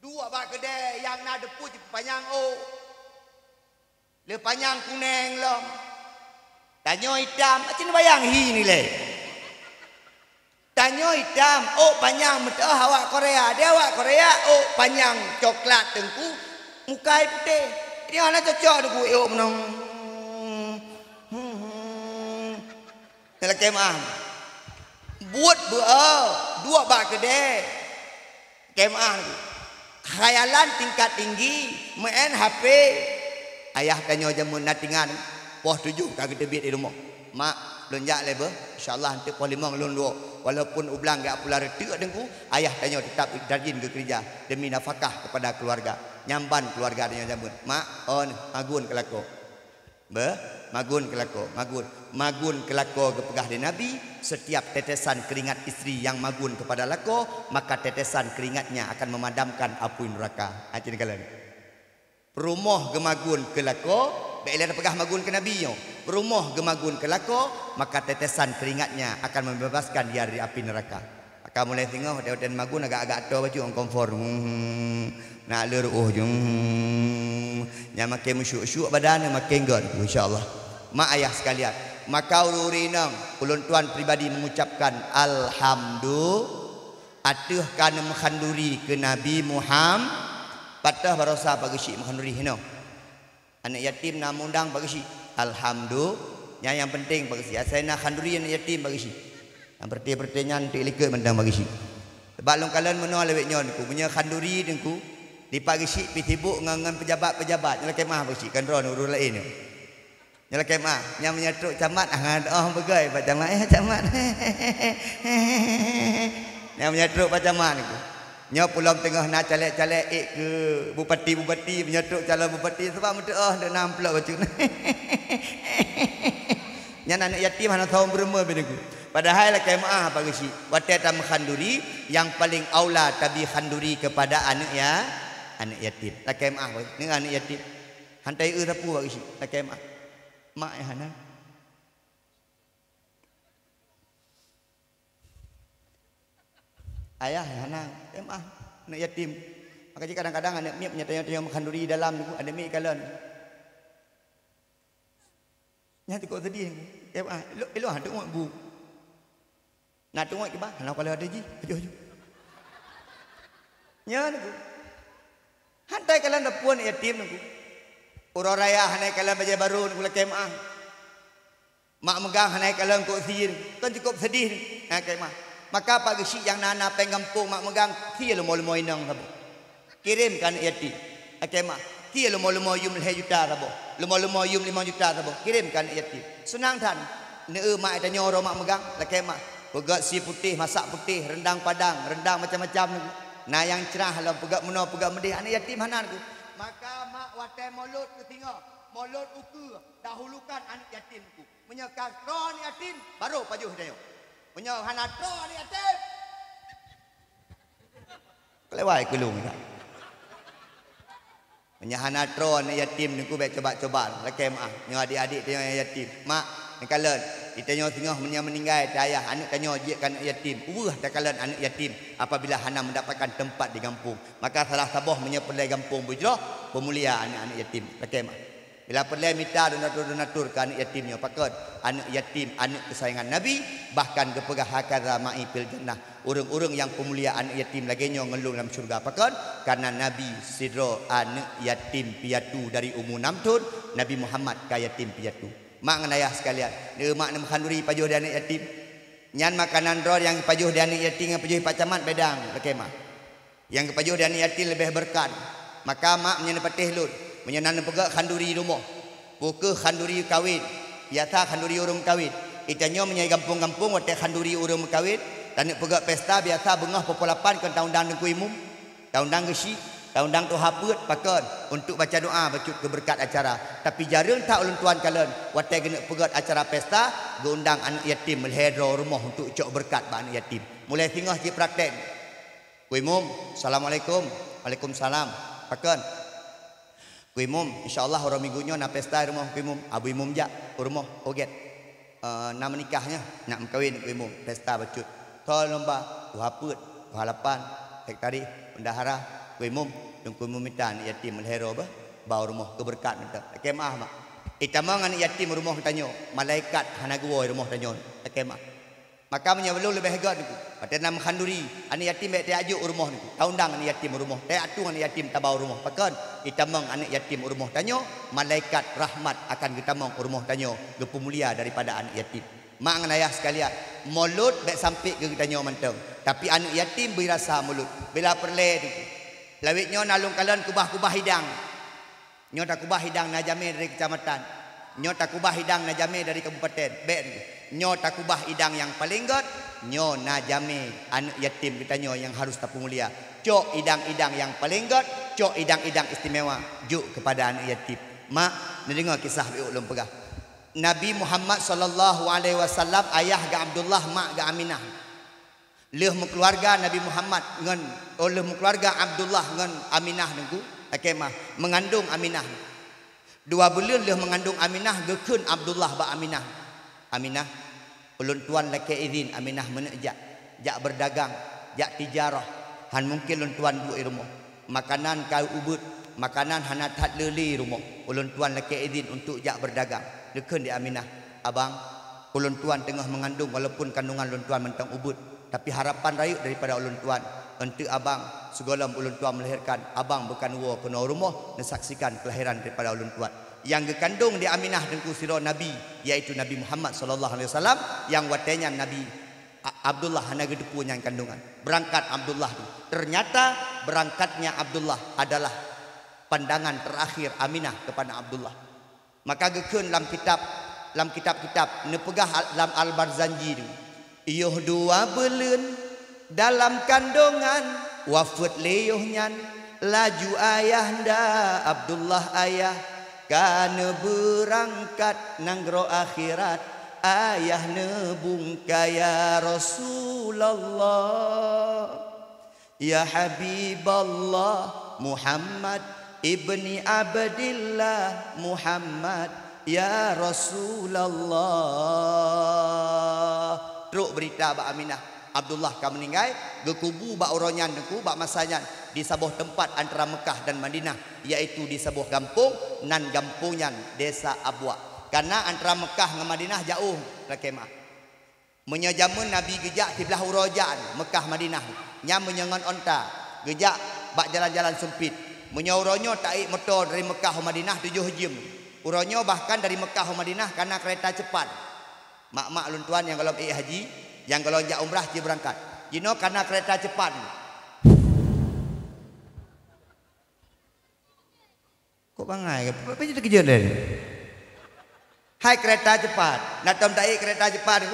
Duek bak keudè nyang na deupue jipeupanyang ôk. Le panyang kunèng lom. Tanyoe itam, aci neubayang hi nilai. Tanyoe itam, ôk panyang meuteu'oh awak Korea. Di awak Korea, ôk panyang coklat teungku, muka ié putéh. Nyoe hana cocok teungku, ôk meunong. Hmm. Nyang lakèe meu'ah. Buet beu-, duek bak keudè. Lakèe meu'ah. Khayalan tingkat tinggi, meu'en H P. Ayah tanyoe jameun na tingan, poh tujoh ka geuteubiet di rumoh. "Mak, lôn jak lé beuh. Insya Allah, eunteuk poh limong lôn duek." Walaupun u blang geujak pula reuteuek teungku, ayah tanyoe teutap rajin geukeureuja demi nafakah keupada keuluwarga. Nyan ban keuluwarga tanyoe jameun. "Mak, on, magun keu lakoe." Beuh, magun keu lakoe, magun. Magun keu lakoe geupeugah lé Nabi, "Setiap tetesan keringat istri yang magun kepada lakoe, maka tetesan keringatnya akan memadamkan apui neraka." Aci neukalon. Peurumoh geumagun keu lakoe, bèk lé tapeugah magun keu Nabi nyoe. Peurumoh geumagun keu lakoe, maka tetesan keringatnya akan membebaskan dia dari api neraka. Ka mulai singoh, watèe-watèe magun agak-agak toe bacut ngon kompor. Hmm, nak le ru'oh ju. Hmm, nyan makin meusyuk-syuk badan, makin göt, insya Allah. Mak ayah sekalian, maka ureueng-ureueng inong, ulôn tuan pribadi mengucapkan alhamdu-, ateueh ka neumeuhanduri keu Nabi Muham-, pat teuh barosa Pak Geuchik meuhanduri hinoe. Aneuk yatim na meuundang Pak Geuchik. Alhamdulillah. Nyan nyang penting Pak Geuchik. Asai na khanduri aneuk yatim Pak Geuchik. Nyang peureuté-peureuté nyan teuk likot mantong Pak Geuchik. Sabab lôn kalon meunoe lawét nyoe Teungku. Meunyoe khanduri Teungku, di Pak Geuchik pih sibuk ngon, ngon pejabat-pejabat. Nyoe lakèe meu'ah Pak Geuchik, kan droeneuh ureueng laén nyoe. Nyoe lakèe meu'ah. Nyang meunyoe trok camat, ah, oh, beugöi bak camat. Eh, camat. Nyang meunyoe trok bak camat Teungku. Nyoe pulom teungoh na caleg-caleg ék keu bupati-bupati, meunyoe trok calon bupati, sabab meuteu'oh deuek na amplop bacut. Nyan aneuk yatim hana soe meureumeun bak Teungku. Padahai lakèe meu'ah Pak Geuchik, watèe tameuh khanduri, nyang paleng aula tabi khanduri keupada aneuk ya-, aneuk yatim. Lakèe meu'ah, ngon aneuk yatim. Han taeu sapeue Pak Geuchik, lakèe meu'ah. Mak nyang hana. Ayah nyang hana, eh, meu'ah, aneuk yatim. Maka jih kadang-kadang aneuk miet meunyoe tanyoe-tanyoe meuhanduri dalam Teungku, aneuk miet kalon. Nyan teungku seudih, eh, meu'ah, ilôn, ilôn han teungoh bu. Na teungoh kiban, hana kalon até jih, ajoh-ajoh. Nyan Teungku. Han takalon sapeue aneuk yatim Teungku. Uroe raya hana kalon bajèe barô Teungku lakèe meu'ah. Mak meugang hana kalon kok sie, kan cukôp seudih, ha, kèe meu'ah. Maka Pak Geuchik nyang na-na péng gampông mak meugang, sie leumo-leumo inong saboh. Kirém keu aneuk yatim. Lakèe meu'ah, sie leumo-leumo yum lhèe juta saboh. Leumo-leumo yum limong juta saboh. Kirém keu aneuk yatim. Seunang that. Neu-eu mak tanyoe uroe mak meugang, lakèe meu'ah. Peugöt sie putéh, masak putéh, rendang padang, rendang macam-macam Teungku. Na nyang crah lom peugöt meunoe, peugöt meudéh, aneuk yatim hana Teungku. Maka mak watèe molot keu singoh, molot ukeue, dahulukan aneuk yatim Teungku. Meunyoe ka troh aneuk yatim, barô pajoh tanyoe. Meunyoe hana troh aneuk yatim, keulewai keulung dah. Meunyoe hana troh aneuk yatim Teungku, bèk coba-coba lakèe meu'ah. Nyoe adik-adik tanyoe nyang yatim. Mak, Takalon, di tanyoe singoh meunyoe meuninggai, teu ayah aneuk tanyoe jeuet keu aneuk yatim, uweuh takalon aneuk yatim apabila hana mendapatkan tempat di gampông. Maka salah saboh meunyoe peureulée gampông beujroh, peumulia aneuk-aneuk yatim. Lakée meu'ah. Bila peureulée mita donatur-donatur keu aneuk yatim nyoe, pakon? Aneuk yatim, aneuk keusayangan Nabi, bahkan geupeugah, "Hakaza ma'i fil jannah." Ureuëng-ureuëng nyang peumulia aneuk yatim lagée nyoe ngon lôn lam syeuruga. Pakon? Karena Nabi sidroe aneuk yatim piatu dari umu enam thon, Nabi Muhammad ka yatim piatu. Mak ngon ayah sekalian, neueu mak neumeuhan duri pajoh di aneuk yatim. Nyan makanan droe nyang pajoh di aneuk yatim ngon pajoh i Pak Camat beda, lakée meu'ah. Nyang geupajoh di aneuk yatim leubeh beureukat. Maka mak meunyoe neupatéh lôn, meunyoe na neupeugét khanduri rumoh, peu kheueh khanduri kawén, biasa khanduri ureuëng meukawen. Di tanyoe meunyoe gampông-gampông watée khanduri ureuëng meukawen, taneuk peugét pesta biasa beungoh pukul lapan kon taundang Teungku Imum, taundang geusyik, taundang tuha peuet, pakon? Untuk baca doa bacut keu beureukat acara. Tapi jareueng that ulôn tuan kalon watée geuneuk peugét acara pesta, geuundang aneuk yatim lhée droe rumoh untuk cok beureukat bak aneuk yatim. Mulai singoh cit praktek. Ku Imum, "Assalamualaikum." "Waalaikumsalam." "Pakon?" "Ku Imum, insya Allah uroe Minggu nyoe na pesta i rumoh Ku Imum." Abu Imum jak u rumoh, "Ho gét?" "Eh, na meunikah nyan, nak meukawen Ku Imum, pesta bacut." "Soe lôn ba?" "Tuha peuet, tuha lapan, sekretaris, bendahara." "Ku Imum, Teungku Imum mita aneuk yatim lhée droe bah, ba u rumoh keu beureukat mantong." "Lakée meu'ah, mak." Itamong aneuk yatim u rumoh geutanyoe, malaikat hana geuwoe i rumoh tanyoe. Lakée meu'ah. Maka meunyoe lôn leubeh göt Teungku, watée na meuhan duri, aneuk yatim bék tajak jok u rumoh Teungku. Taundang aneuk yatim u rumoh, tajak tueng aneuk yatim taba u rumoh. Pakon? Itamong aneuk yatim u rumoh tanyoe, malaikat rahmat akan geutamong u rumoh tanyoe, geupeumulia daripada aneuk yatim. Mak ngon ayah sekalian, mulod bék sampai keu geutanyoe mantong, tapi aneuk yatim bri rasa mulod. Bila peureulée Teungku, lawét nyoe na lôn kalon kubah-kubah idang. Nyoe takubah idang na jamé dari kecamatan. Nyoe takubah idang na jamé dari kabupaten. Bék, nyoe takubah idang nyang paleng göt, nyoe na jamé aneuk yatim geutanyoe nyang harus tapeumulia. Cok idang-idang nyang paleng göt, cok idang-idang istimewa, jok keupada aneuk yatim. Mak, neudeungoe kisah biôk lôn peugah. Nabi Muhammad sallallahu alaihi wasallam, ayah geuh Abdullah, mak geuh Aminah. Lheueh meukeuluwarga Nabi Muhammad ngon, oh, lheueh meukeuluwarga Abdullah ngon Aminah Teungku, lakée meu'ah, meungandong Aminah. Dua buleuen lheueh meungandong Aminah, geukheun Abdullah bak Aminah, "Aminah, ulôn tuan lakée idhin Aminah meuneuk jak, jak beureudagang, jak tijarah. Han mungken lôn tuan duek i rumoh. Makanan ka ubeuet, makanan hana that le-le i rumoh. Ulôn tuan lakée idhin untuk jak beureudagang." Geukheun di Aminah, "Abang, ulôn tuan teungoh meungandong walaupun kandongan lôn tuan mantong ubeuet, tapi harapan rayeuk daripada ulôn tuan, eunteuk abang, sigohlom ulôn tuan melahirkan, abang beukan woe keunoe rumoh neusaksikan keulahiran daripada ulôn tuan." Nyang geukandong di Aminah Teungku sidroe nabi, yaitu Nabi Muhammad sallallahu alaihi wasallam, nyang watée nyan Nabi A-, Abdullah hana geuteupeue nyan kandongan. Beurangkat Abdullah tu. Ternyata beurangkatnya Abdullah adalah pandangan terakhir Aminah keupada Abdullah. Maka geukheun lam kitab, lam kitab-kitab, neupeugah al-, lam Al-Barzanji tu, "Yoh dua buleuen dalam kandongan, wafeuet lé yoh nyan, laju ayahanda Abdullah ayah ka neubeurangkat nanggroe akhirat, ayah neubungka ya Rasulullah." "Ya Habiballah Muhammad ibni Abdillah Muhammad, ya Rasulullah." Trok beurita bak Aminah, Abdullah ka meuninggai, geukubu bak uroe nyan Teungku, bak masa nyan, di saboh teumpat antara Meukah dan Madinah, yaitu di saboh gampông, nan gampông nyan Desa Abwa. Kareuna antara Meukah ngon Madinah jaôh, lakée meu'ah. Meunyoe jameun Nabi geujak siblah uroe jak Meukah Madinah, nyan meunyoe ngon onta, geujak bak jalan-jalan sumpit. Meunyoe uroe nyoe taék moto dari Meukah u Madinah tujoh jeuem. Uroe nyoe bahkan dari Meukah u Madinah kana keureta ceupat. Mak-mak lôn tuan nyang gohlom ék haji, nyang gohlom jak umrah ci beurangkat. Jinoe kana keureta ceupat. Kok bangai? Apa, apa jadi terkejut dia ni? Hai keureta ceupat, na tom taék keureta ceupat tu.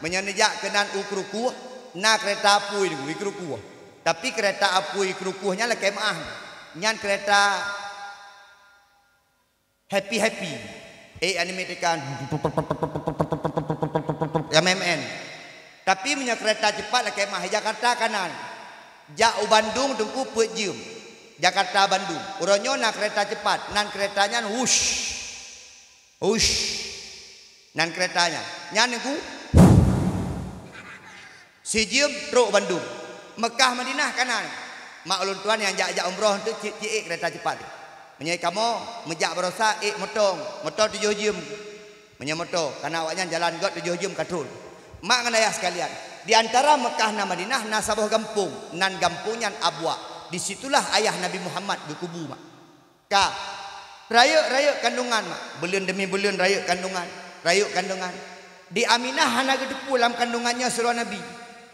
Meunyoe neujak keunan u Krukoh, na keureta apui tu, i Krukoh. Tapi keureta apui Krukoh nyan lakée meu'ah. Nyan keureta happy-happy. Eh, anime tekan. Ya, main-main. Tapi meunyoe keureta ceupat lakée meu'ah, Jakarta kanan. Jak u Bandung Teungku peuet jeuem. Jakarta Bandung. Uroe nyoe na keureta ceupat, nan keureta nyan wush. Wush. Nan keureta nyan. Nyan Teungku. Sijeuem trok bandum. Meukah Madinah ka na. Mak ulôn tuan nyang jak-jak umroh tu ci-, ciek keureta cepat. Meunyoe kamoe meujak barosa ék moto, moto tujoh jeuem. Meunyoe moto, karena awaknyan jalan göt tujoh jeuem ka trok. Mak ngon ayah sekalian, di antara Meukah na Madinah na saboh gampông, nan gampông nyan Abwa. Di situlah ayah Nabi Muhammad geukubu, mak. Ka. Rayeuk-rayeuk kandungan, mak. Buleuen demi buleuen rayeuk kandungan. Rayeuk kandungan. Di Aminah hana geuteupeue lam kandungan nyoe sidroe Nabi.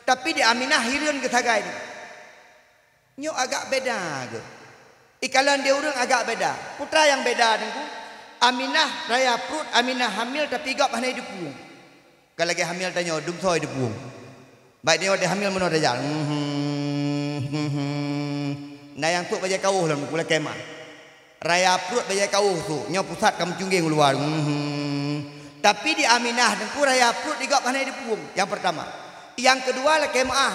Tapi di Aminah hireuen geusagai nyoe. Nyoe agak beda geuh. Ikalon di ureueng agak beda. Peue nyang beda Teungku? Aminah raya pruet, Aminah hamil tapi gob hana jiteupeue. Ka lagèe hamil tanyoe, dum soe jiteupeue. Baik tanyoe watèe hamil meunoe tajak. Mhm, mhm. Na nyang sôk bajèe kawöh lom, lakèe meu'ah. Raya pruet bajèe kawöh sôk, nyoe pusat ka meucunggeng u luwa. Mhm. Tapi di Aminah Teungku raya pruet di gob hana jiteupeue. Nyang peurtama. Nyang keudua lakèe meu'ah.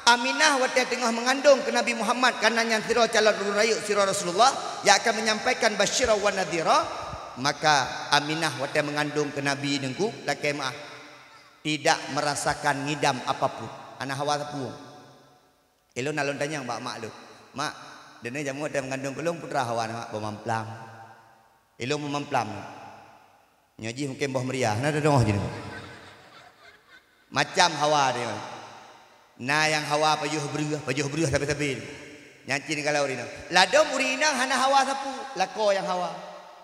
Aminah watèe teungoh meungandong keu Nabi Muhammad, karena nyan sidroe calon ureueng rayeuk sidroe Rasulullah, nyang akan menyampaikan basyira wa nadhira, maka Aminah watèe meungandong keu Nabi Teungku lakèe meu'ah. Tidak merasakan ngidam apapun. Hana hawa sapeue. Ilôn na lôn tanyong bak mak lôn, "Mak, droeneuh jameun watèe meungandong keu lôn peue teuma hawa na, Mak?" "Beumamplam." Ilôn beumamplam. Nyoe jih mungken boh meuria, na teudeungoh jih. Macam hawa nyoe. Na nyang hawa pajoh breueh, pajoh breueh sabe-sabe. Nyan cit kalau ureueng inong. Ladôm ureueng inong hana hawa sapeue, lakoe nyang hawa.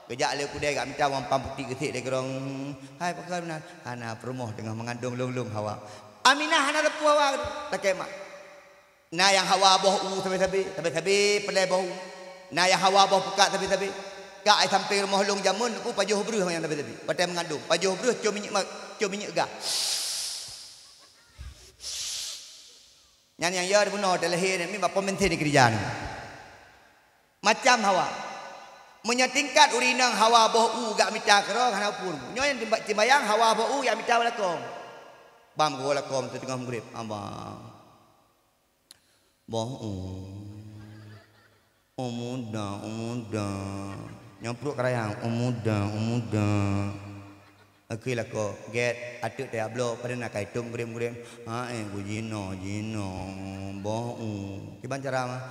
Geujak lé kudèe gak mita wang pam putéh geusék lé keudroe. Hai, pakon meunan? Hana, peurumoh teungoh meungandong lôn-lôn hawa. Aminah hana sapeue hawa, lakèe meu'ah. Na nyang hawa boh u sabe-sabe, sabe-sabe peulai boh u. Na nyang hawa boh pukat sabe-sabe. Ka ai sampéng rumoh lôn jameun Teungku pajoh breueh nyang sabe-sabe. Watèe meungandong, pajoh breueh com minyeuk ma-, com minyeuk gah. Nyan nyang yo bunoe watèe lahé nyan, mi bak pom bensin dikeurija nyan. Macam hawa. Meunyoe tingkat ureueng inong hawa boh u gak mita keudroe hana peue. Nyoe nyang timba-, timbayang hawa boh u jak mita bak lakoe. Bang, geuwoe lakoe teungoh meugréb, abang. Boh u. U muda, u muda. Nyang pruet keurayang, u muda, u muda. Oke lakoe, gèt, ateueh tajak bloe, padahai na kai tom gurem-gurem. Ha ék ku jinoe, jinoe, boh u. Kiban cara mah?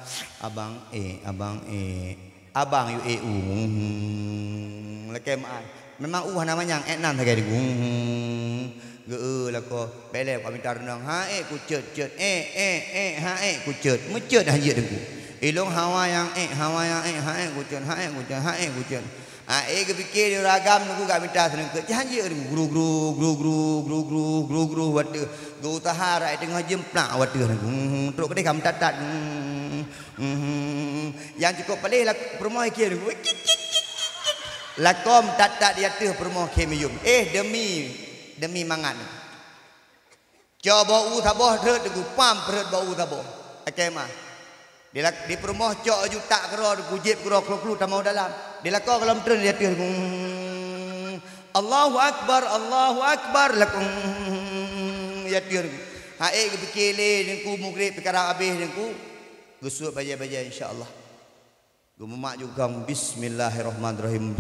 Abang ék, abang ék. Abang yue ék u. Hmm, lakèe meu'ah. Memang u hana manyang, ék nan sagai di. Hmm, geu-eu lakoe. Bèk lé ka mita reunong. Ha ék ku cot, cot. Ék, ék, ék, ha ék ku cot. Meucot han jeuet Teungku. Ilôn hawa nyang ék, hawa nyang ék, ha ék ku cot, ha ék ku cot, ha ék ku cot. Ha ék geupike di ureueng agam Teungku gak mita seuneukot. Han jeuet Teungku. Gru, gru, gru, gru, gru, gru, gru, gru, watèe. Geu-usaha rak teungoh jeuem plak watèe Teungku. Hmm, trok keudéh ka meutat-tat. Hmm, hmm, hmm. Nyang cukôp paléh lak-, peurumoh ikhém Teungku. Cit, cit, cit, cit, cit. Lakoe meutat-tat di ateueh peurumoh khém iyum. Eh, demi, demi mangat. Cok boh u saboh rhot Teungku, pam rhot boh u saboh. Lakèe meu'ah. Di lak-, di peurumoh cok laju tak keudroe Teungku, jieb keudroe klu-klu tamong dalam. Di lakoe goh lom treun di ateueh Teungku. Hmm. Allahu Akbar, Allahu Akbar. Lakoe, hmm, di ateueh Teungku. Ha ék geupike lé Teungku, mugreb pih karab abéh Teungku. Geusuet bajèe-bajèe insya Allah. Geumumat ju gong, bismillahirrahmanirrahim.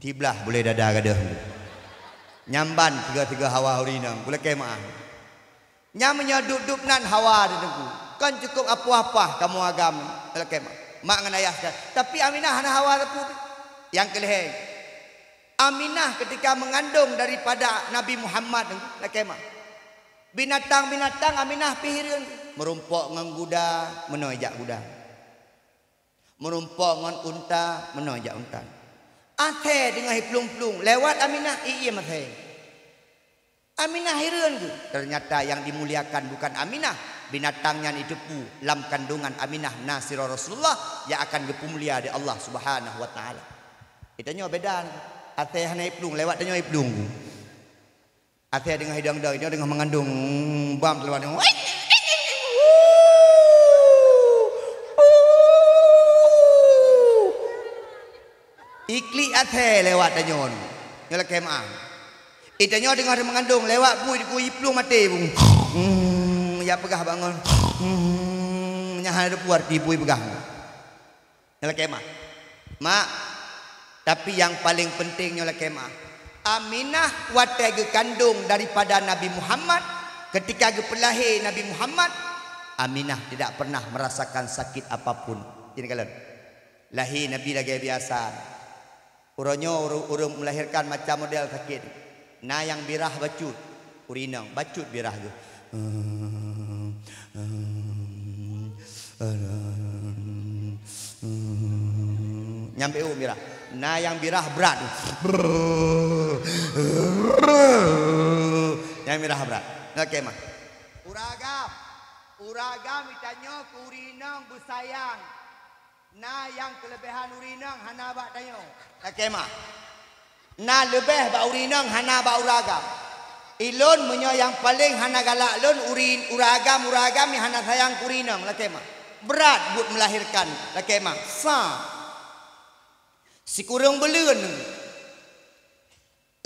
Tiblah bulèe dada gadôh. Nyamban tiga-tiga hawa ureueng inong, gulakèe meu'ah. Nyan meunyoe dub-dub nan hawa di Teungku. Kon cukôp apoh-apoh kamoe agam, gulakèe meu'ah. Mak ngon ayah sekalian. Tapi Aminah hana hawa sapeue. Nyang keu lhèe. Aminah ketika mengandung daripada Nabi Muhammad, gulakèe meu'ah. Binatang-binatang Aminah pih hireuen. Meurumpok ngon guda, meunoe jak guda. Meurumpok ngon unta, meunoe jak unta. Asèe teungoh jiplueng-plueng, lewat Aminah, iem asèe. Aminah hireuen geuh. Ternyata yang dimuliakan bukan Aminah, binatang nyan jiteupeue lam kandungan Aminah na sidroe Rasulullah nyang akan geupeumulia di Allah Subhanahu wa Taala. Geutanyoe beda, asèe hana jiplueng, lewat tanyoe jiplueng. Asèe teungoh idong-idong, idong teungoh meungandung, bam keuluwa. Iklik asèe lewat tanyoe. Nyoe lakèe meu'ah. Itanyoe teungoh meungandung, lewat bui dikui jiplueng maté bung. Hmm, ya peugah bangon. Hmm, nyan hana teupeue arti bui peugah. Nyan lakèe meu'ah. Mak, Tapi nyang paleng penting nyoe lakée meuah. Aminah watée geukandong daripada Nabi Muhammad, ketika geupeulahé Nabi Muhammad, Aminah tidak pernah merasakan sakit apapun. Jadi kalon, lahé Nabi lagée biasa. Uroe nyoe ureuëng, ureuëng melahirkan macam model sakit. Na nyang birah bacut, ureuëng inong bacut birah geuh. Nyang beu mirah. Na nyang birah brat. Nyang mirah brat. Oke mah. Ureuëng agam, ureuëng agam geutanyoe keu ureuëng inong beusayang. Na nyang keuleubehan ureuëng inong hana bak tanyoe. Oke mah. Na leubeh bak ureuëng inong hana bak ureuëng agam. Ilôn meunyoe nyang paleng hana galak lôn ureuëng, ureuëng agam, ureuëng agam nyang hana sayang keu ureuëng inong, lakée mah. Brat buet melahirkan, lakée mah. Sa. Sikureueng buleuen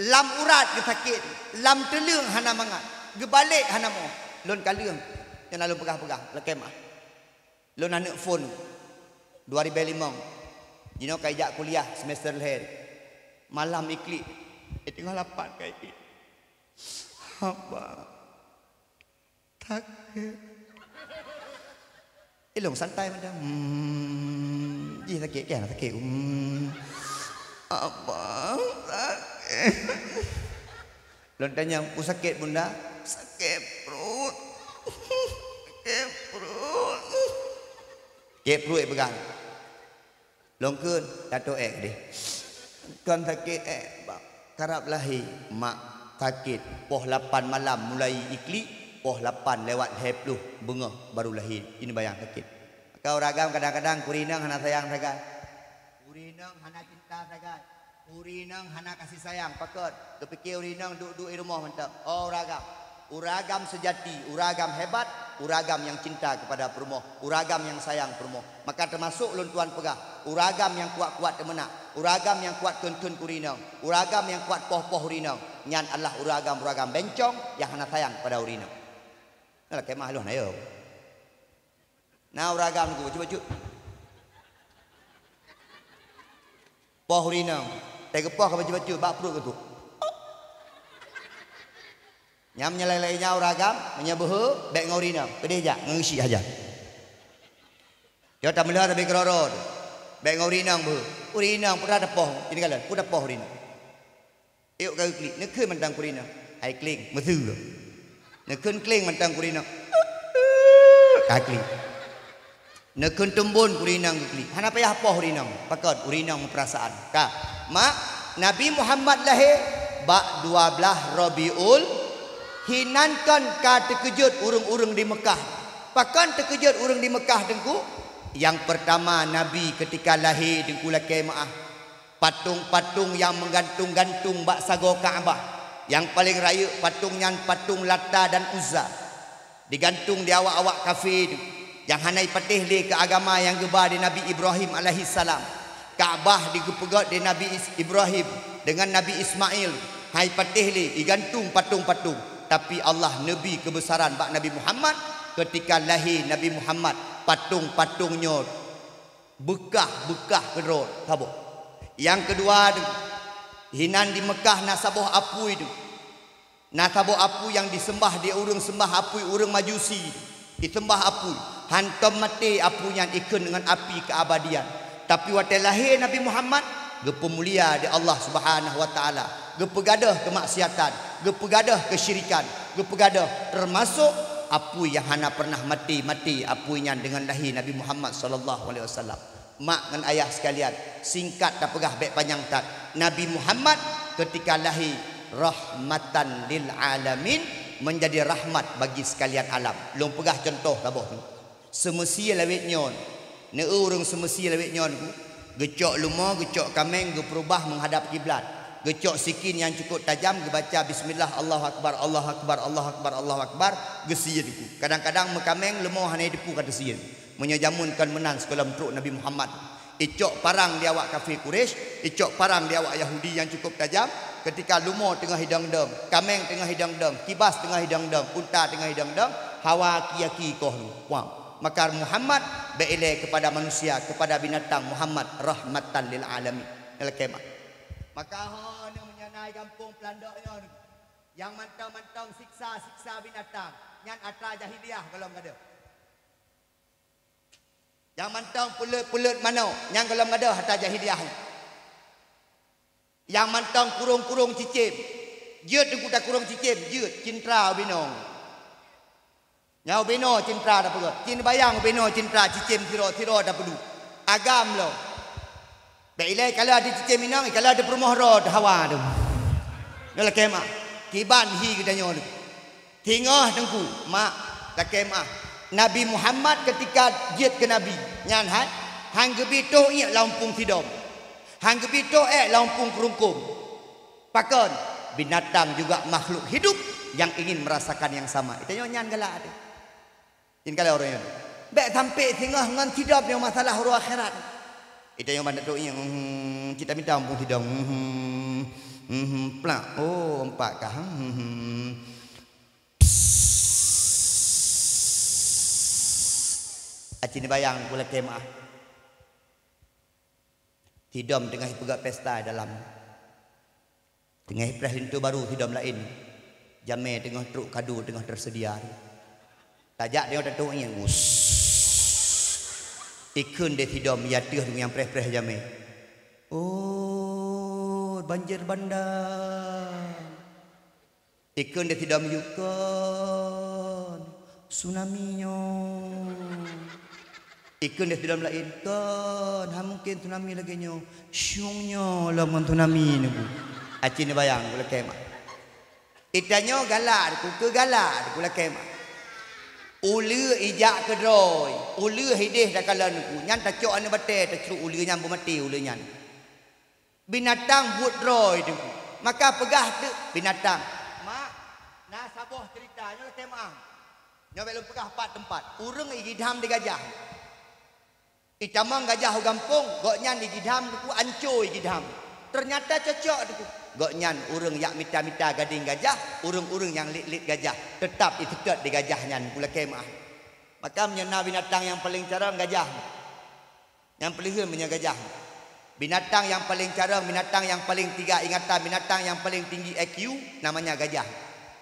lam urat geusakét, lam teuleueng hana mangat, geubalek hana moh. Lôn kaleueng, nyang na lôn peugah-peugah, lakée mah. Lôn aneuëk phon dua ribée limong. Jinoe ka ijak kuliah semester lhée. Malam iklik, eh, teungoh lapan ka iklik. Abang, sakét. Ilôn santai mantong. Hmm, jih sakét, kan sakét. Hmm. Abang, sakét. Lôn tanyong, "Peue sakét, Bunda?" "Sakét pruet." "Sakét pruet." Sakét pruet peugah. Lôn kheun, "Tato ék deh." "Kon sakét ék, Bang. Karab lahé." "Mak, sakét." Poh lapan malam mulai iklik, poh lapan lewat lhée ploh beungoh baru lahé. Ini bayang sakét. Maka ureuëng agam kadang-kadang keu ureuëng inong hana sayang sagai. Keu ureuëng inong hana cinta sagai. Ureuëng inong hana kasih sayang, pakon? Geupike ureuëng inong duek-duek i rumoh mantong. Oh, ureuëng agam. Ureuëng agam seujati, ureuëng agam hebat, ureuëng agam nyang cinta kepada peurumoh, ureuëng agam nyang sayang peurumoh. Maka teumasok lôn tuan peugah, ureuëng agam nyang kuat-kuat teumeunak, ureuëng agam nyang kuat kheun-kheun keu ureuëng inong, ureuëng agam nyang kuat poh-poh ureuëng inong, nyan adalah ureuëng agam, ureuëng agam bencong nyang hana sayang kepada ureuëng inong. Nah, lakée mah lôn ayo. Na ureuëng agam nunggu bacut-bacut. Poh ureuëng inong, teugeupôh ka bacut-bacut, bak pruet geutuk. Nyang meunyoe laén-laén nyan ureuëng agam, meunyoe beuhe, bék ngon ureuëng inong, keudeh jak, ngon geusyik saja. Nyoe tameuleuha sabe keudroe-droe, bék ngon ureuëng inong beuhe. Ureuëng inong peue tapoh, ini kalon, peue tapoh ureuëng inong. Ék ka geuklik, neukheun mantong keu ureuëng inong. Hai kling, meuseu. Neukheun kling mantong keu ureuëng inong. Ka kling. Neukheun teumbon keu ureuëng inong geuklik. Hana payah poh ureuëng inong. Pakon? Ureuëng inong meupeurasaan. Ka. Mak, Nabi Muhammad lahé bak dua blaih Rabiul, hinan kon ka teukeujot ureuëng-ureuëng di Meukah. Pakon teukeujot ureuëng di Meukah, Teungku? Nyang peurtama, Nabi keutika lahé, Teungku, lakée meuah. Patong-patong nyang meugantung-gantung bak sagoe Ka'bah. Nyang paleng rayeuk patong nyan patong Lata dan Uzza. Digantung di awak-awak kafé tu, nyang hana ipatéh lé keu agama nyang geuba di Nabi Ibrahim alaihissalam. Ka'bah digeupeugét di Nabi Is-, Ibrahim deungon Nabi Ismail, hana ipatéh lé, igantung patong-patong. Tapi Allah neubri keubeusaran bak Nabi Muhammad, keutika lahé Nabi Muhammad, patong-patong nyoe beukah-beukah keudroe saboh. Nyang keudua tu, hinan di Meukah na saboh apui tu. Na saboh apui nyang diseumbah di ureuëng seumbah apui, ureuëng Majusi. Diseumbah apui. Hantom maté apui nyan, ikheun deungon api keubadian. Tapi watée lahé Nabi Muhammad, geupeumulia di Allah Subhanahu wa Taala. Geupeugadôh keumaksiatan, geupeugadôh keusyirikan, geupeugadôh teumasok apui nyang hana pernah maté, maté apui nyan deungon lahé Nabi Muhammad sallallahu alaihi wasallam. Mak ngon ayah sekalian, singkat tapeugah bék panyang that. Nabi Muhammad keutika lahé rahmatan lil alamin, menjadi rahmat bagi sekalian alam. Lôn peugah contoh saboh tu. Seumeusie lawét nyoe, neu ureuëng seumeusie lawét nyoe, geucok leumo, geucok kaméng, geupeurubah meuhadab kiblat. Geucok sikin nyang cukup tajam, geubaca bismillah, Allahu akbar, Allahu akbar, Allahu akbar, Allahu akbar, geusie teupeu. Kadang-kadang meukaméng leumo hana teupeu ka teusie. Meunyoe jameun kon meunan sigohlom trok Nabi Muhammad. Icok parang di awak kafé Quraisy, icok parang di awak Yahudi nyang cukup tajam, keutika leumo teungoh idong-dong, kaméng teungoh idong-dong, kibas teungoh idong-dong, unta teungoh idong-dong, hawa aki-aki koh lom. Wah. Maka Muhammad beu ilée keupada manusia, keupada binatang, Muhammad rahmatan lil alamin. Nalakée mak. Maka ho neuh meunyoe na i gampông Peulandok nyoe, nyang mantong-mantong siksa-siksa binatang, nyan atra jahiliyah gohlom gadôh. Nyang mantong peuleut-peuleut manok, nyan gohlom gadôh atra jahiliyah. Nyang mantong kurông-kurông cicém, jeuet teungku takurông cicém, jeuet cintra ubé noe. Nyan ubé noe cintra tapeugah. Cit neubayang ubé noe cintra cicém sidroe-sidroe tapeuduek. Agam lom. Bèk ilèe kalon di cicém inong, kalon di peurumoh droe teuh hawa teuh. Nyoe lakèe meu'ah. Kiban hi geutanyoe teuh. Singoh teungku, mak, lakèe meu'ah. Nabi Muhammad keutika jeuet keu nabi, nyan hai, han geubi toh iék lam umpung sidom. Han geubi toh ék lam umpung keurungkôm. Pakon? Binatang juga makhluk hidup yang ingin merasakan yang sama. Geutanyoe nyan galak teuh. Nyan galak ureueng nyan. Bèk sampé singoh ngon sidom nyang masalah uroe akhirat. Geutanyoe ban taduek iék, hmm, cit tamita umpung sidom. Hmm, hmm, plak. Oh, empat kah. Hmm. Aci neubayang ulèe lakèe meu'ah. Sidom teungoh ipeugöt pesta dalam. Teungoh ipreh linto baru sidom laén. Jamèe teungoh trok, kado teungoh teuseudia. Tajak teungoh tatueng ié, us. Ikheun deh sidom, ya teuh nyang preh-preh jamèe. Oh, banjir bandang. Ikheun deh sidom, yue kon, tsunami nyoe. Ikheun deh sidom laén, kon, han mungken tsunami lagèe nyoe. Syueng nyoe lom ngon tsunami neubu. Aci neubayang ulèe lakèe meu'ah. Geutanyoe galak, keu galak, ulèe lakèe meu'ah. Uleue ijak keudroe, uleue idéh takalon teungku, nyan tacok aneuk batèe, tacruk uleue nyan, beumaté uleue nyan. Binatang buet droe teungku. Maka peugah teuk binatang, "Mak, na saboh ceurita nyoe lakèe meu'ah. Nyoe bèk lôn peugah pat teumpat. Ureueng ijidham di gajah. Itamong gajah u gampông, gobnyan ijidham teungku, anco ijidham. Teunyata cocok teungku. Gobnyan ureueng jak mita-mita gadeng gajah, ureueng-ureueng nyang lét-lét gajah, teutap iseutôt di gajah nyan ulèe lakèe meu'ah." Maka meunyoe na binatang nyang paleng carông, gajah. Nyang peuleuheuen meunyoe gajah. Binatang nyang paleng carông, binatang nyang paleng tiga ingatan, binatang nyang paleng tinggi I Q, namanya gajah.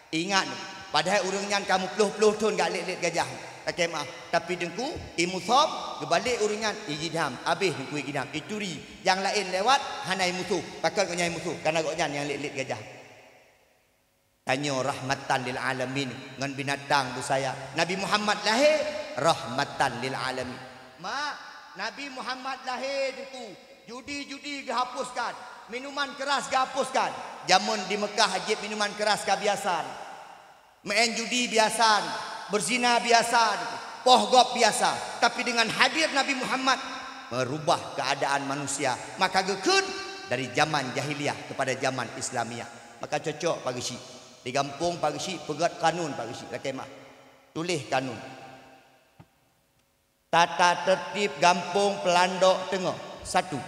Ingat, padahai ureueng nyan ka meuploh-ploh thon jak lét-lét gajah, lakèe meu'ah. Tapi teungku, imusom, geubalek ureueng nyan, ijidham, abéh teungku ijidham, ituri. Nyang laén lewat, hana imusoh, pakon gobnyan imusoh, kareuna gobnyan nyang lét-lét gajah. Tanyoe rahmatan lil alamin ngon binatang beusaya. Nabi Muhammad lahé rahmatan lil alamin. Mak, Nabi Muhammad lahé teungku, judi-judi geuhapuskan, minuman keras geuhapuskan. Jameun di Meukah jeuet minuman keras ka biasa. Meu'en judi biasa, beuzina biasa, poh gob biasa. Tapi dengan hadir Nabi Muhammad, merubah keadaan manusia. Maka geukheun dari zaman jahiliyah kepada zaman Islamiyah. Maka cocok Pak Geuchik. Di gampông Pak Geuchik peugöt kanun Pak Geuchik, lakèe meu'ah. Tuléh kanun. Tata tertib gampông Peulandok Teungoh. Satu.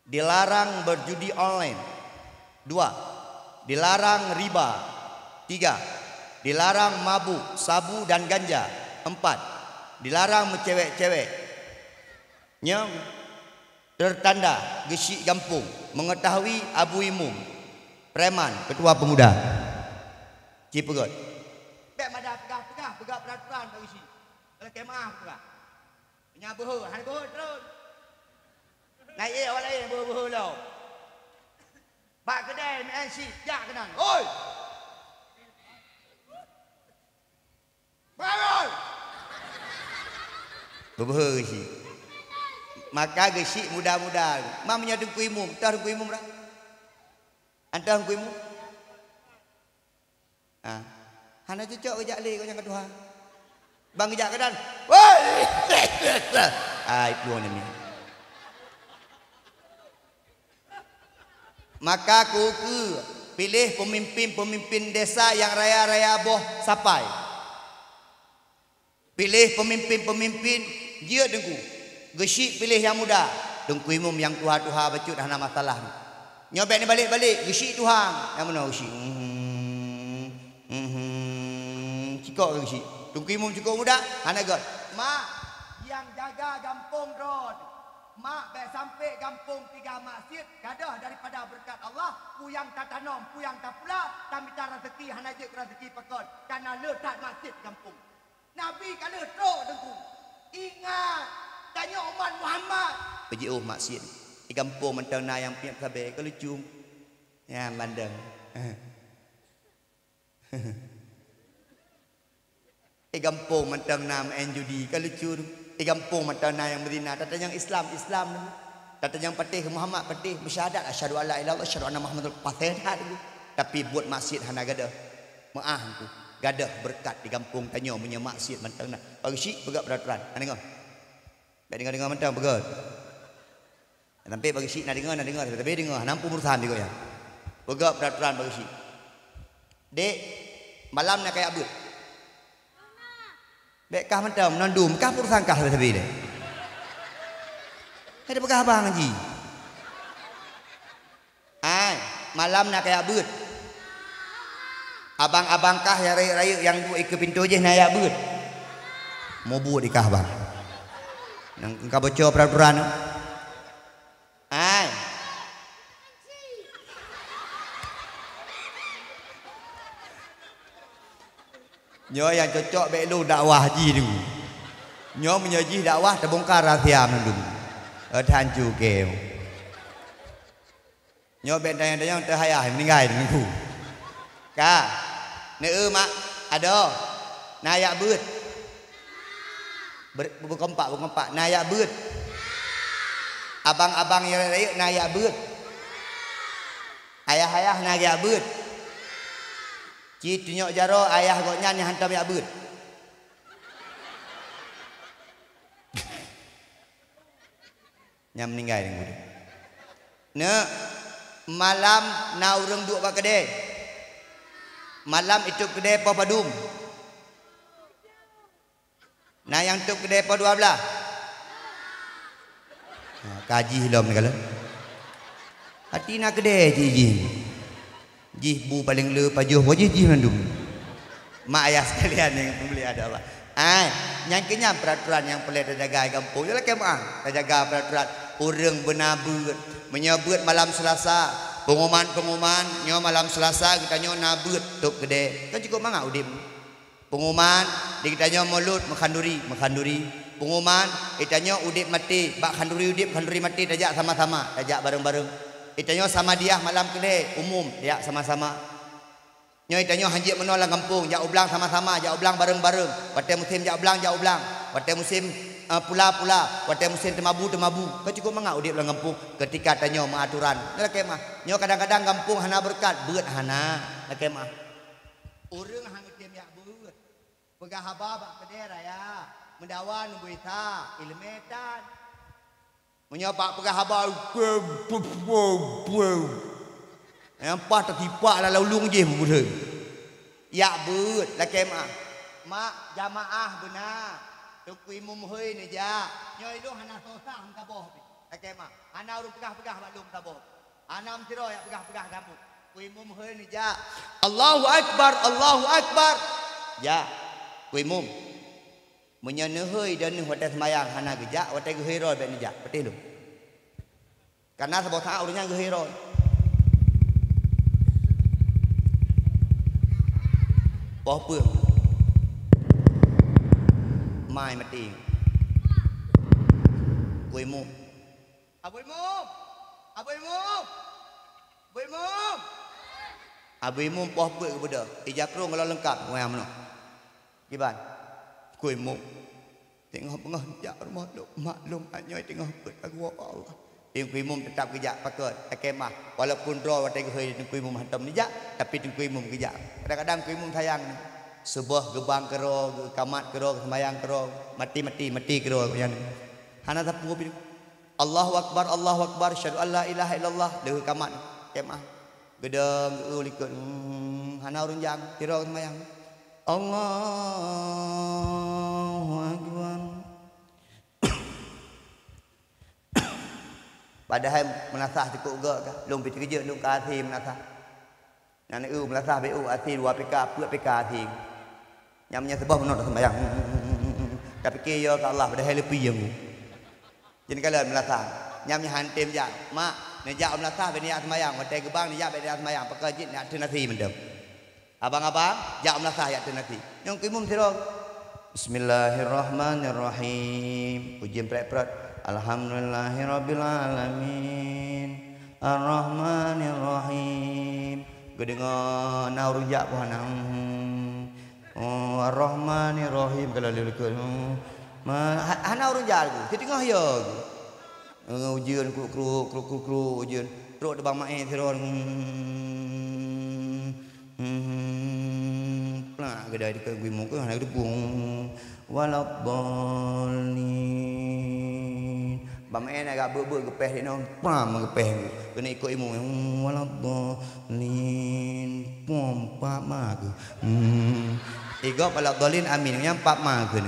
Dilarang berjudi online. Dua. Dilarang riba. Tiga. Dilarang mabuk, sabu dan ganja. Empat. Dilarang meucewek-cewek. Nyoe tertanda Geuchik gampông, mengetahui Abu Imum, preman, ketua pemuda. Ci peugöt. Bèk mada peugah-peugah, peugah peraturan Pak Geuchik. Lakèe meu'ah peugah. Meunyo beuhe, hana beuhe tron. Naiek awak laén beuhe-beuhe lom. Bak keudè meu'en chip, jak keunan. Hoi! Bangun! Beubeuhe Geuchik. Maka Geuchik muda-muda. Ma meunyoe Teungku Imum, teuh Teungku Imum dah? Antah Teungku Imum? Ha. Hana cocok geujak lé gobnyan keu tuha. Ban geujak keunan. Woi! Ai, plueng nyan. Maka keu-keu piléh peumimpin-peumimpin desa nyang raya-raya boh sapai. Piléh peumimpin-peumimpin jeuet Teungku. Geuchik piléh nyang muda. Teungku Imum nyang tuha-tuha bacut hana masalah. Nyoe bèk neubalek-balek, Geuchik tuha. Nyang meunoe Geuchik. Mhm. Mhm. Cikok Geuchik. Teungku Imum cikok muda, hana göt. Mak, nyang jaga gampông droe. Mak, bèk sampai gampông tiga maksiet gadoh daripada beureukat Allah, peue nyang tatanom, peue nyang tapula, tamita raseuki hana jeuet keu raseuki pakon, kana le that maksiet gampông. Nabi ka lheueh trok teungku. Ingat, tanyoe umat Muhammad. Beujiôh maksiet. Di gampông mantong na nyang piep sabe, ka lucu. Nyan bandeng. Di gampông mantong na meu'en judi, ka lucu. Di gampông mantong na nyang meuzina, tatanyong Islam, Islam. Tatanyong patéh, Muhammad patéh, beusyahadat, "Asyhadu an la ilaha illallah, asyhadu anna Muhammadar," patéh that. Tapi buet maksiet hana gadoh. Meu'ah teungku, gadoh beureukat di gampông tanyoe meunyoe maksiet mantong na. Bagi syik peugah peuraturan. Na deungoe? Bèk deungoe-deungoe mantong peugah. Sampai bagi syik na deungoe, na deungoe, tapi deungoe, hana muphom urusan di gobnyan. Peugah peuraturan bagi syik. Dek, malam na kajak beuet. Bèk kah mantong, meunan dum, kah urusan kah sabe-sabe deh. Hai, peugah abang ji. Ai, malam na kajak beuet. Abang-abang kah nyang rayeuk-rayeuk nyang duek ikeue pintoe jih na jak beuet. Mubuet di kah bang. Nyang ka boco peuraturan. Ai. Nyoe nyang cocok bèk lôn dakwah jih dulu. Nyoe meunyoe jih dakwah teubongkar rahsia mandum. Eh, that cuke. Nyoe bèk tanyong-tanyong teuhayah meuninggai teungku. Ka. Neu mak, adoe. Na jak beuet. Ber-, beukompak, beukompak. Na jak beuet. Abang-abang nyang rayeuk na jak beuet. Ayah-ayah na jak beuet. Ci tunyok jaroe ayah gobnyan nyang hantom jak beuet. Nyang meuninggai nyang muda. Neuk, malam na ureueng duek bak keudè. Malam itôp keudè poh padum. Na nyang tôp keudè poh dua blaih. Ha, ka jih lom ni kalon. Hati na keudè jih, jih. Jih bu paleng le pajoh, wajih jih mandum. Mak ayah sekalian nyang dimuliakan Allah. Ai, nyang keunyan peuraturan nyang peureulèe tajaga di gampông. Nyoe lakèe meu'ah, tajaga peuraturan. Ureueng beuna beuet. Meunyoe beuet malam Seulasa, pengumuman-pengumuman, nyoe malam Seulasa geutanyoe na beuet tôp keudè. Kan cukôp mangat udép. Pengumuman, di geutanyoe mulod meukhanduri, meukhanduri. Pengumuman, di tanyoe udép maté, bak khanduri udép, khanduri maté, tajak sama-sama, tajak bareng-bareng. Di tanyoe Samadiyah malam keulhèe, umum, tajak sama-sama. Nyoe di tanyoe hanjeuet meunoe lam gampông, jak u blang sama-sama, jak u blang bareng-bareng. Watèe musém jak u blang, jak u blang. Watèe musém, eh, pula, pula. Watèe musém teumabu, teumabu. Kan cukôp mangat udép lam gampông keutika tanyoe meuaturan. Nyoe lakèe meu'ah. Nyoe kadang-kadang gampông hana beureukat, beuet hana. Lakèe meu'ah. Ureueng han geutém jak beuet. Peugah haba bak keudè raya, meudawa neubri sa, ileumèe tan. Meunyoe bak peugah haba, nyang paih tatipak lam ulông jih beubeudeue. Jak beuet, lakèe meu'ah. Mak, jamaah beuna. Teungku Imum hôi neujak. Nyoe ilôn hana soe sa meusaboh pih. Lakèe meu'ah. Hana ureueng peugah-peugah bak lôn meusaboh. Hana meusidroe jak peugah-peugah gampông. Teungku Imum hôi neujak. Allahu Akbar, Allahu Akbar. Jak. Teungku Imum. Meunyoe neuhôi dan neuh watèe seumayang hana geujak, watèe geuhôi droe bèk neujak. Patéh lôn. Kareuna saboh saát ureueng nyan geuhôi droe. Poh peuet. Mai maté. Teungku Imum. Abu Imum! Abu Imum! Abu Imum! Abu Imum poh peuet geubeudôh, ija krông gohlom leungkap, wayang meunoe. Kiban? Teungku Imum. Teungoh beungoh jak rumoh lôn, mak lôn, nyoe teungoh peuet lagoe Allah. Teungku Imum teutap geujak pakon, lakèe meu'ah. Walaupun droe watèe geuhôi Teungku Imum hantom neujak, tapi Teungku Imum geujak. Kadang-kadang Teungku Imum sayang. Suboh geubang keudroe, geukamat keudroe, geuseumayang keudroe, maté-maté, maté keudroe, nyan. Hana sapeue pih. Allahu Akbar, Allahu Akbar, asyhadu an la ilaha illallah, lheueh kamat, lakèe meu'ah. Geudong, geu likot, hmm, hana ureueng jak, sidroe seumayang. Allahu Akbar. Padahai meunasah cukôp gèt ka, lôn pih teukeujot lôn ka até meunasah. Nyan eu meunasah beu até dua pika, peuet pika até. Nyang meunyoe saboh meunoe seumayang. Tapiké ya ka Allah, padahai leupie nyang. Cit kalon meulasah. Nyan meuhan tem jak. Mak, neujak u meulasah bèk neujak seumayang. Watèe geubang neujak bèk neujak seumayang. Pakon cit neujak teunasi mantong. Abang-abang, jak u meulasah jak teunasi. Nyoe keu imum sidroe. Bismillahirrahmanirrahim. Ujeuen prèt-prèt. Alhamdulillahirabbil alamin. Arrahmanirrahim. Geudeungoe na ureueng jak pih hana. Oh, Ar-Rahmanir Rahim, kalau lé likot. Hmm. Ma-, ha-, hana ureueng jak lagu. Siteungoh ya. Eh, ujeuen kruk-kruk, kruk-kruk, kruk, ujeuen. Trok teubang maé sidroe. Hmm. Hmm. Plak, geudai dikeue gui muka, hana geudeubu. Waladdallin. Bak maé agak beuet-beuet geupéh inoe, pram geupéh. Keuneuk ikot imum. Waladdallin. Pom, pap ma keuh. Hmm. Igob waladdallin amin. Nyan pap ma keuh.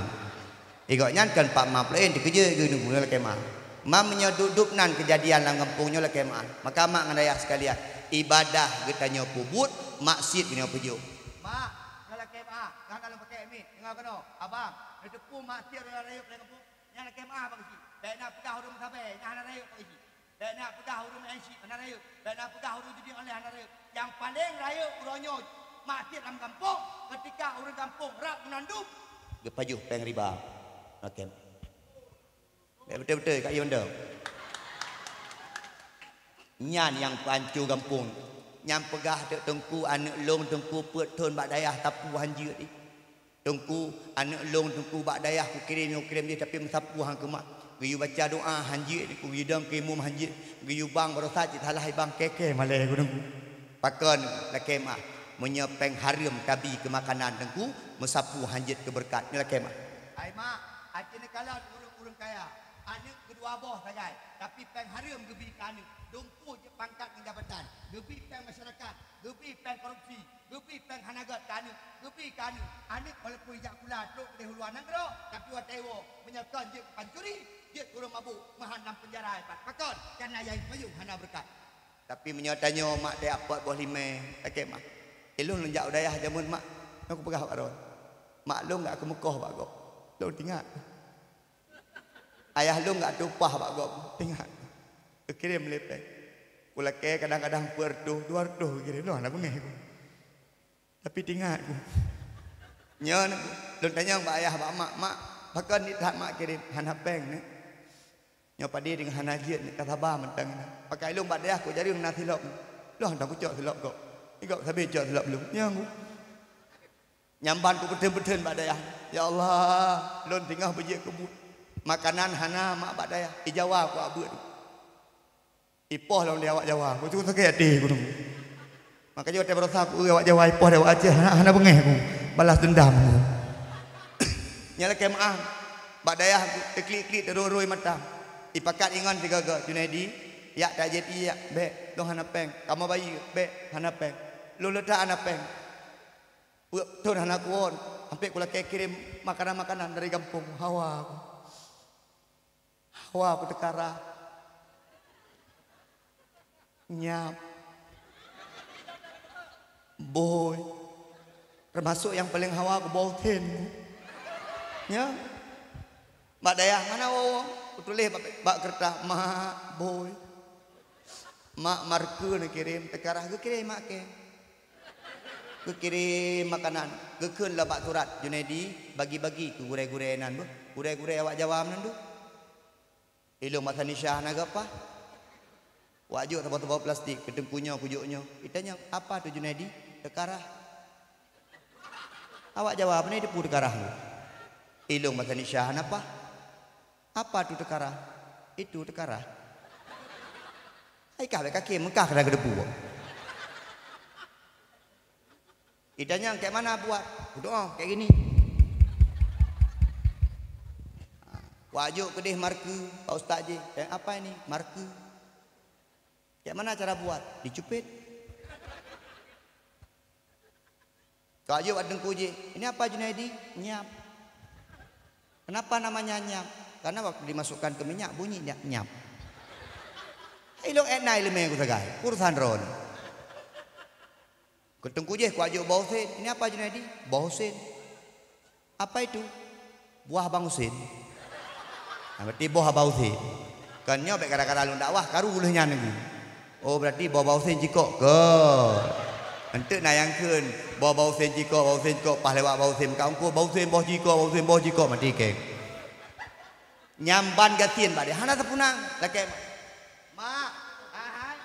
Igob nyan kan pap ma plén dikeujeuet keuh nyoe lakèe ma. Ma meunyoe dup-dup nan keujadian lam gampông nyoe lakèe ma. Maka mak ngon ayah sekalian, ibadah geutanyoe peubuet, maksiet geutanyoe peujok. Mak, nyoe lakèe ma, hana lôn pakèk miet. Deungö keunoe, abang, neuteupeue maksiet ureueng rayeuk lam gampông. Nyan lakèe meu'ah bak geuchik. Bèk na peugah ureueng meusabe, nyan hana rayeuk bak geuchik. Bèk na peugah ureueng meu'en chik, hana rayeuk. Bèk na peugah ureueng judi online, hana rayeuk. Nyang paleng rayeuk uroe nyoe maksiet lam gampông, keutika ureueng gampông rab meunan dum. Geupajoh péng riba. Lakèe meu'ah. Bèk beutôi-beutôi, Kak Yonda. Nyan nyang peuhanco gampông. Nyang peugah teuk teungku, aneuk lôn teungku peuet thon bak dayah sapeue han jeuet. Teungku, aneuk lôn teungku bak dayah kukirém nyoe kukirém jih, tapi meusapeue han keumat. Geuyue baca doa han jeuet, geuyue dong keu imum han jeuet, geuyue bang baroesa cit salah ibang kèe-kèe malèe ku teungku. Pakon lakèe meu'ah, meunyoe péng hareuem tabi keu makanan teungku, meusapeue han jeuet keu beureukat. Nyoe lakèe meu'ah. Hai mak, aci neukalon ureueng-ureueng kaya, aneuk keudua boh sagai, tapi péng hareuem geubi keu aneuk, dum peue jeuet pangkat ngon jabatan, geubi péng masyarakat, geubi péng korupsi. Geubi péng hana gèt keu aneuk, geubi keu aneuk. Aneuk walaupun ijak kula trok keudeh u luwa nanggroe, tapi watèe iwoe, meunyoe kon jeuet pancuri, jeuet ureueng mabök, meuhan lam peunjara ipat. Pakon? Kareuna nyang pajoh hana beureukat. Tapi meunyoe tanyoe mak teuapot boh limè, lakèe meu'ah. Ilôn lôn jak u dayah jameun mak, nyoe kupeugah bak droe. Mak lôn gak keumeukoh bak gob. Lôn teuingat. Ayah lôn gak teuupah bak gob, teuingat. Geukirém lé péng. Kulakèe kadang-kadang peuet reutôh, dua reutôh geukirém, lôn hana beungèh ku. Tapi teuingat ku. Nyoe lôn tanyong bak ayah bak mak, "Mak, pakon nit that mak kirém?" "Hana péng, Neuk." "Nyoe padé deungon hana jeuet, Neuk, ka saba mantong." "Pakai lôn bak dayah ku jareueng na silop." "Lôn hana kucok silop gob. Gob sabe cok silop lôn." Nyoe ku. Nyan ban kupeutheun-peutheun bak dayah. "Ya Allah, lôn singoh beujeuet keu buet. Makanan hana mak bak dayah, ijawa ku abeuet." Ipoh lom di awak Jawa, ku cukup sakét até ku tu. Maka jeuet watèe baroesa ku awak Jawa ipoh di awak Aceh, hana, hana beungèh ku. Balas dendam ku. Nyan lakèe meu'ah, bak dayah ku teuklik-klik teurôi-rôi mata. Ipakat ingon sigoe-goe, "Junaidi, jak tajép ie jak." "Bèk, lôn hana péng." "Kamoe bayeue?" "Bèk, hana péng." "Lôn le that hana péng." Peuet thon hana kuwon, sampoe kulakèe kirém makanan-makanan dari gampông. Hawa ku. Hawa ku teukarah. Nyap. Bôi. Teumasok nyang paleng hawa ku bôi then. Nya. Bak dayah mana woe? Kutuléh bak, bak keureutah, "Mak, bôi." Mak marke neukirém, teukarah geukirém mak kèe. Geukirém makanan, geukheun lom bak surat, "Junaidi, bagi-bagi keu gurèe-gurèe nan beuh, gurèe-gurèe awak Jawa meunan beuh." Ilôn masa Nisha hana geupaih. Wak jok saboh-saboh plastik, keu teungku nyoe kujok nyoe. Itanyong, "Apa tu Junaidi?" "Teukarah." Awak Jawa pane teupeu teukarah nyoe. Ilôn masa Nisha hana paih. "Apa tu teukarah?" "Itu teukarah." Hai kah bèk kakém, meukah keunan geuteupeue. Itanyong, "Kayak mana buat?" "Kudoa kayak gini." Wak jok keudeh marke, Pak Ustaz jih, "Kayak apa ini?" "Marke." "Kayak mana cara buat?" "Dicupit." Kak Ayub, ada teungku jih, "Ini apa, Junaidi?" "Nyap." "Kenapa namanya nyap?" "Karena waktu dimasukkan ke minyak, bunyi nyap-nyap." Ilôn ék na ileumèe ku sagai, urusan droeneuh. Keu teungku jih, Kak Ayub, "Boh Husen." "Ini apa, Junaidi?" "Boh Husen." "Apa itu?" "Buah Bang Husen." Nah, berarti boh Abah Husen. Kan nyoe bèk gara-gara lôn dakwah karu lheueh nyan lagi. Oh, berarti boh Bausen cikok ke? Enteuk na nyang kheun, boh Bausen cikok, Bausen cikok, paih lewat Bausen ka ungkot, Bausen boh cikok, Bausen boh cikok, mati keng. Nyang ban gasien bak dia hana sapeue na, lakèe, "Mak, hai, hai,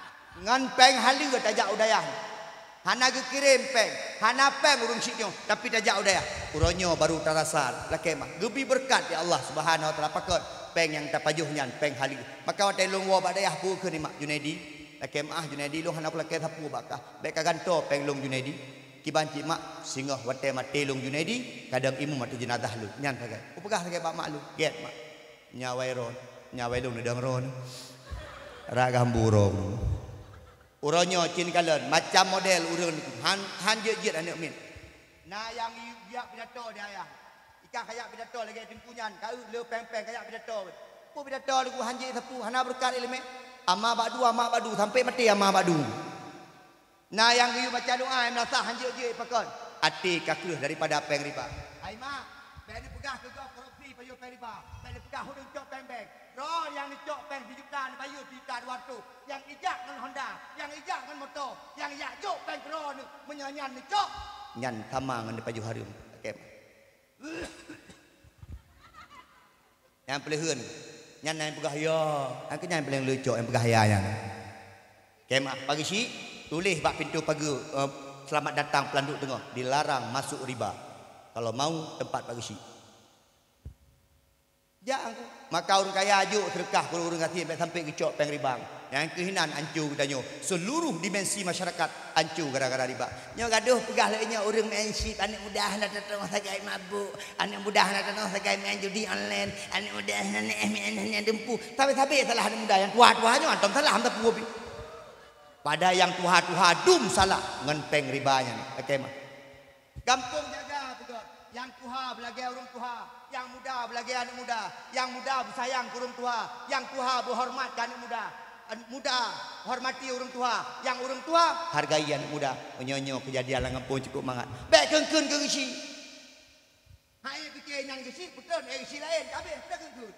ngon pèng haleue tajak u dayah." Hana geukirém pèng, hana pèng ureueng syiek nyoe, tapi tajak u dayah. Uroe nyoe baru tarasa, lakèe mah, geubri beureukat lé Allah Subhanahu wa Taala. Pakon? Pèng nyang tapajoh nyan pèng haleue. Maka watèe lôn woe bak dayah, peue kheun ni, Mak Junaidi? Lakèe meu'ah Junaidi, lôn hana kulakèe sapeue bak kah. Bèk kagantoe pèng lôn Junaidi. Kiban cit, Mak, singoh watèe maté lôn Junaidi, kadang imum ateueh jeunazah lôn. Nyan sagai. Kupeugah sagai bak mak lôn, "Gèt, Mak. Nyan awai droe, nyan awai lôn neudong droe." Ragam buroe. Uroe nyoe cit kalon, macam model ureueng han, han jeuet-jeuet aneuk miet. Na nyang jak pidato di ayah. Ikah kajak pidato lagèe teungku nyan, ka eu le pèng-pèng kajak pidato. Peue pidato lagu han jeuet sapeue, hana beureukat ileumèe. Ama bak du, ama bak du, sampoe maté ama bak du. Na nyang geuyue baca doa, meunasah han jeuet-jeuet pakon. Até ka kreueh daripada pèng riba. Hai mak, bèk neupeugah keu gob korupsi pajoh pèng riba. Bèk neupeugah ureueng cok pèng bank. Droe nyang neucok pèng sijuta neubayeue sijuta dua reutôh, nyang ijak ngon Honda, nyang ijak ngon moto, nyang ijak jok pèng keudroe neuh, meunyoe nyan neucok, nyan sama ngon neupajoh hareuem. Oke. Nyang peuleuheuen, nyan nyang peugah ya, nyang keu nyan paléng leucok nyang peugah ya nyan. Kemah pagi syik, tuléh bak pintoe pageue, eh, "Selamat datang Pelanduk Teungoh, dilarang masuk riba. Kalau mau, tempat pagi syik." Jak aku. Maka ureueng kaya jok seudeukah keu ureueng gasien, bèk sampoe geucok pèng riba. Nyang keuh inan anco geutanyoe. Seluruh dimensi masyarakat anco gara-gara riba. Nyoe gadoh peugah lagèe nyoe, ureueng main chip, aneuk muda hana teutueng sagai mabuk, aneuk muda hana teutueng sagai main judi online, aneuk muda hana neh main hana dumpeue. Sabe-sabe salah aneuk muda, nyang tuha-tuha nyoe hantom salah, hantom peue pih. Padahai nyang tuha-tuha dum salah ngon pèng riba nyan. Oke mah. Gampông jaga beugöt. Nyang tuha beulagèe ureueng tuha, nyang muda beulagèe aneuk muda, nyang muda beusayang keu ureueng tuha, nyang tuha beuhoreumat keu aneuk muda. Aneuk muda hormati ureueng tuha, nyang ureueng tuha hargai aneuk muda. Meunyoe nyoe keujadian lam gampông cukup mangat. Bèk kheun-kheun keu geuchik. Hai geuchik nyan geuchik, beutôi, eh, geuchik laén, ka habéh, bèk kheun-kheun.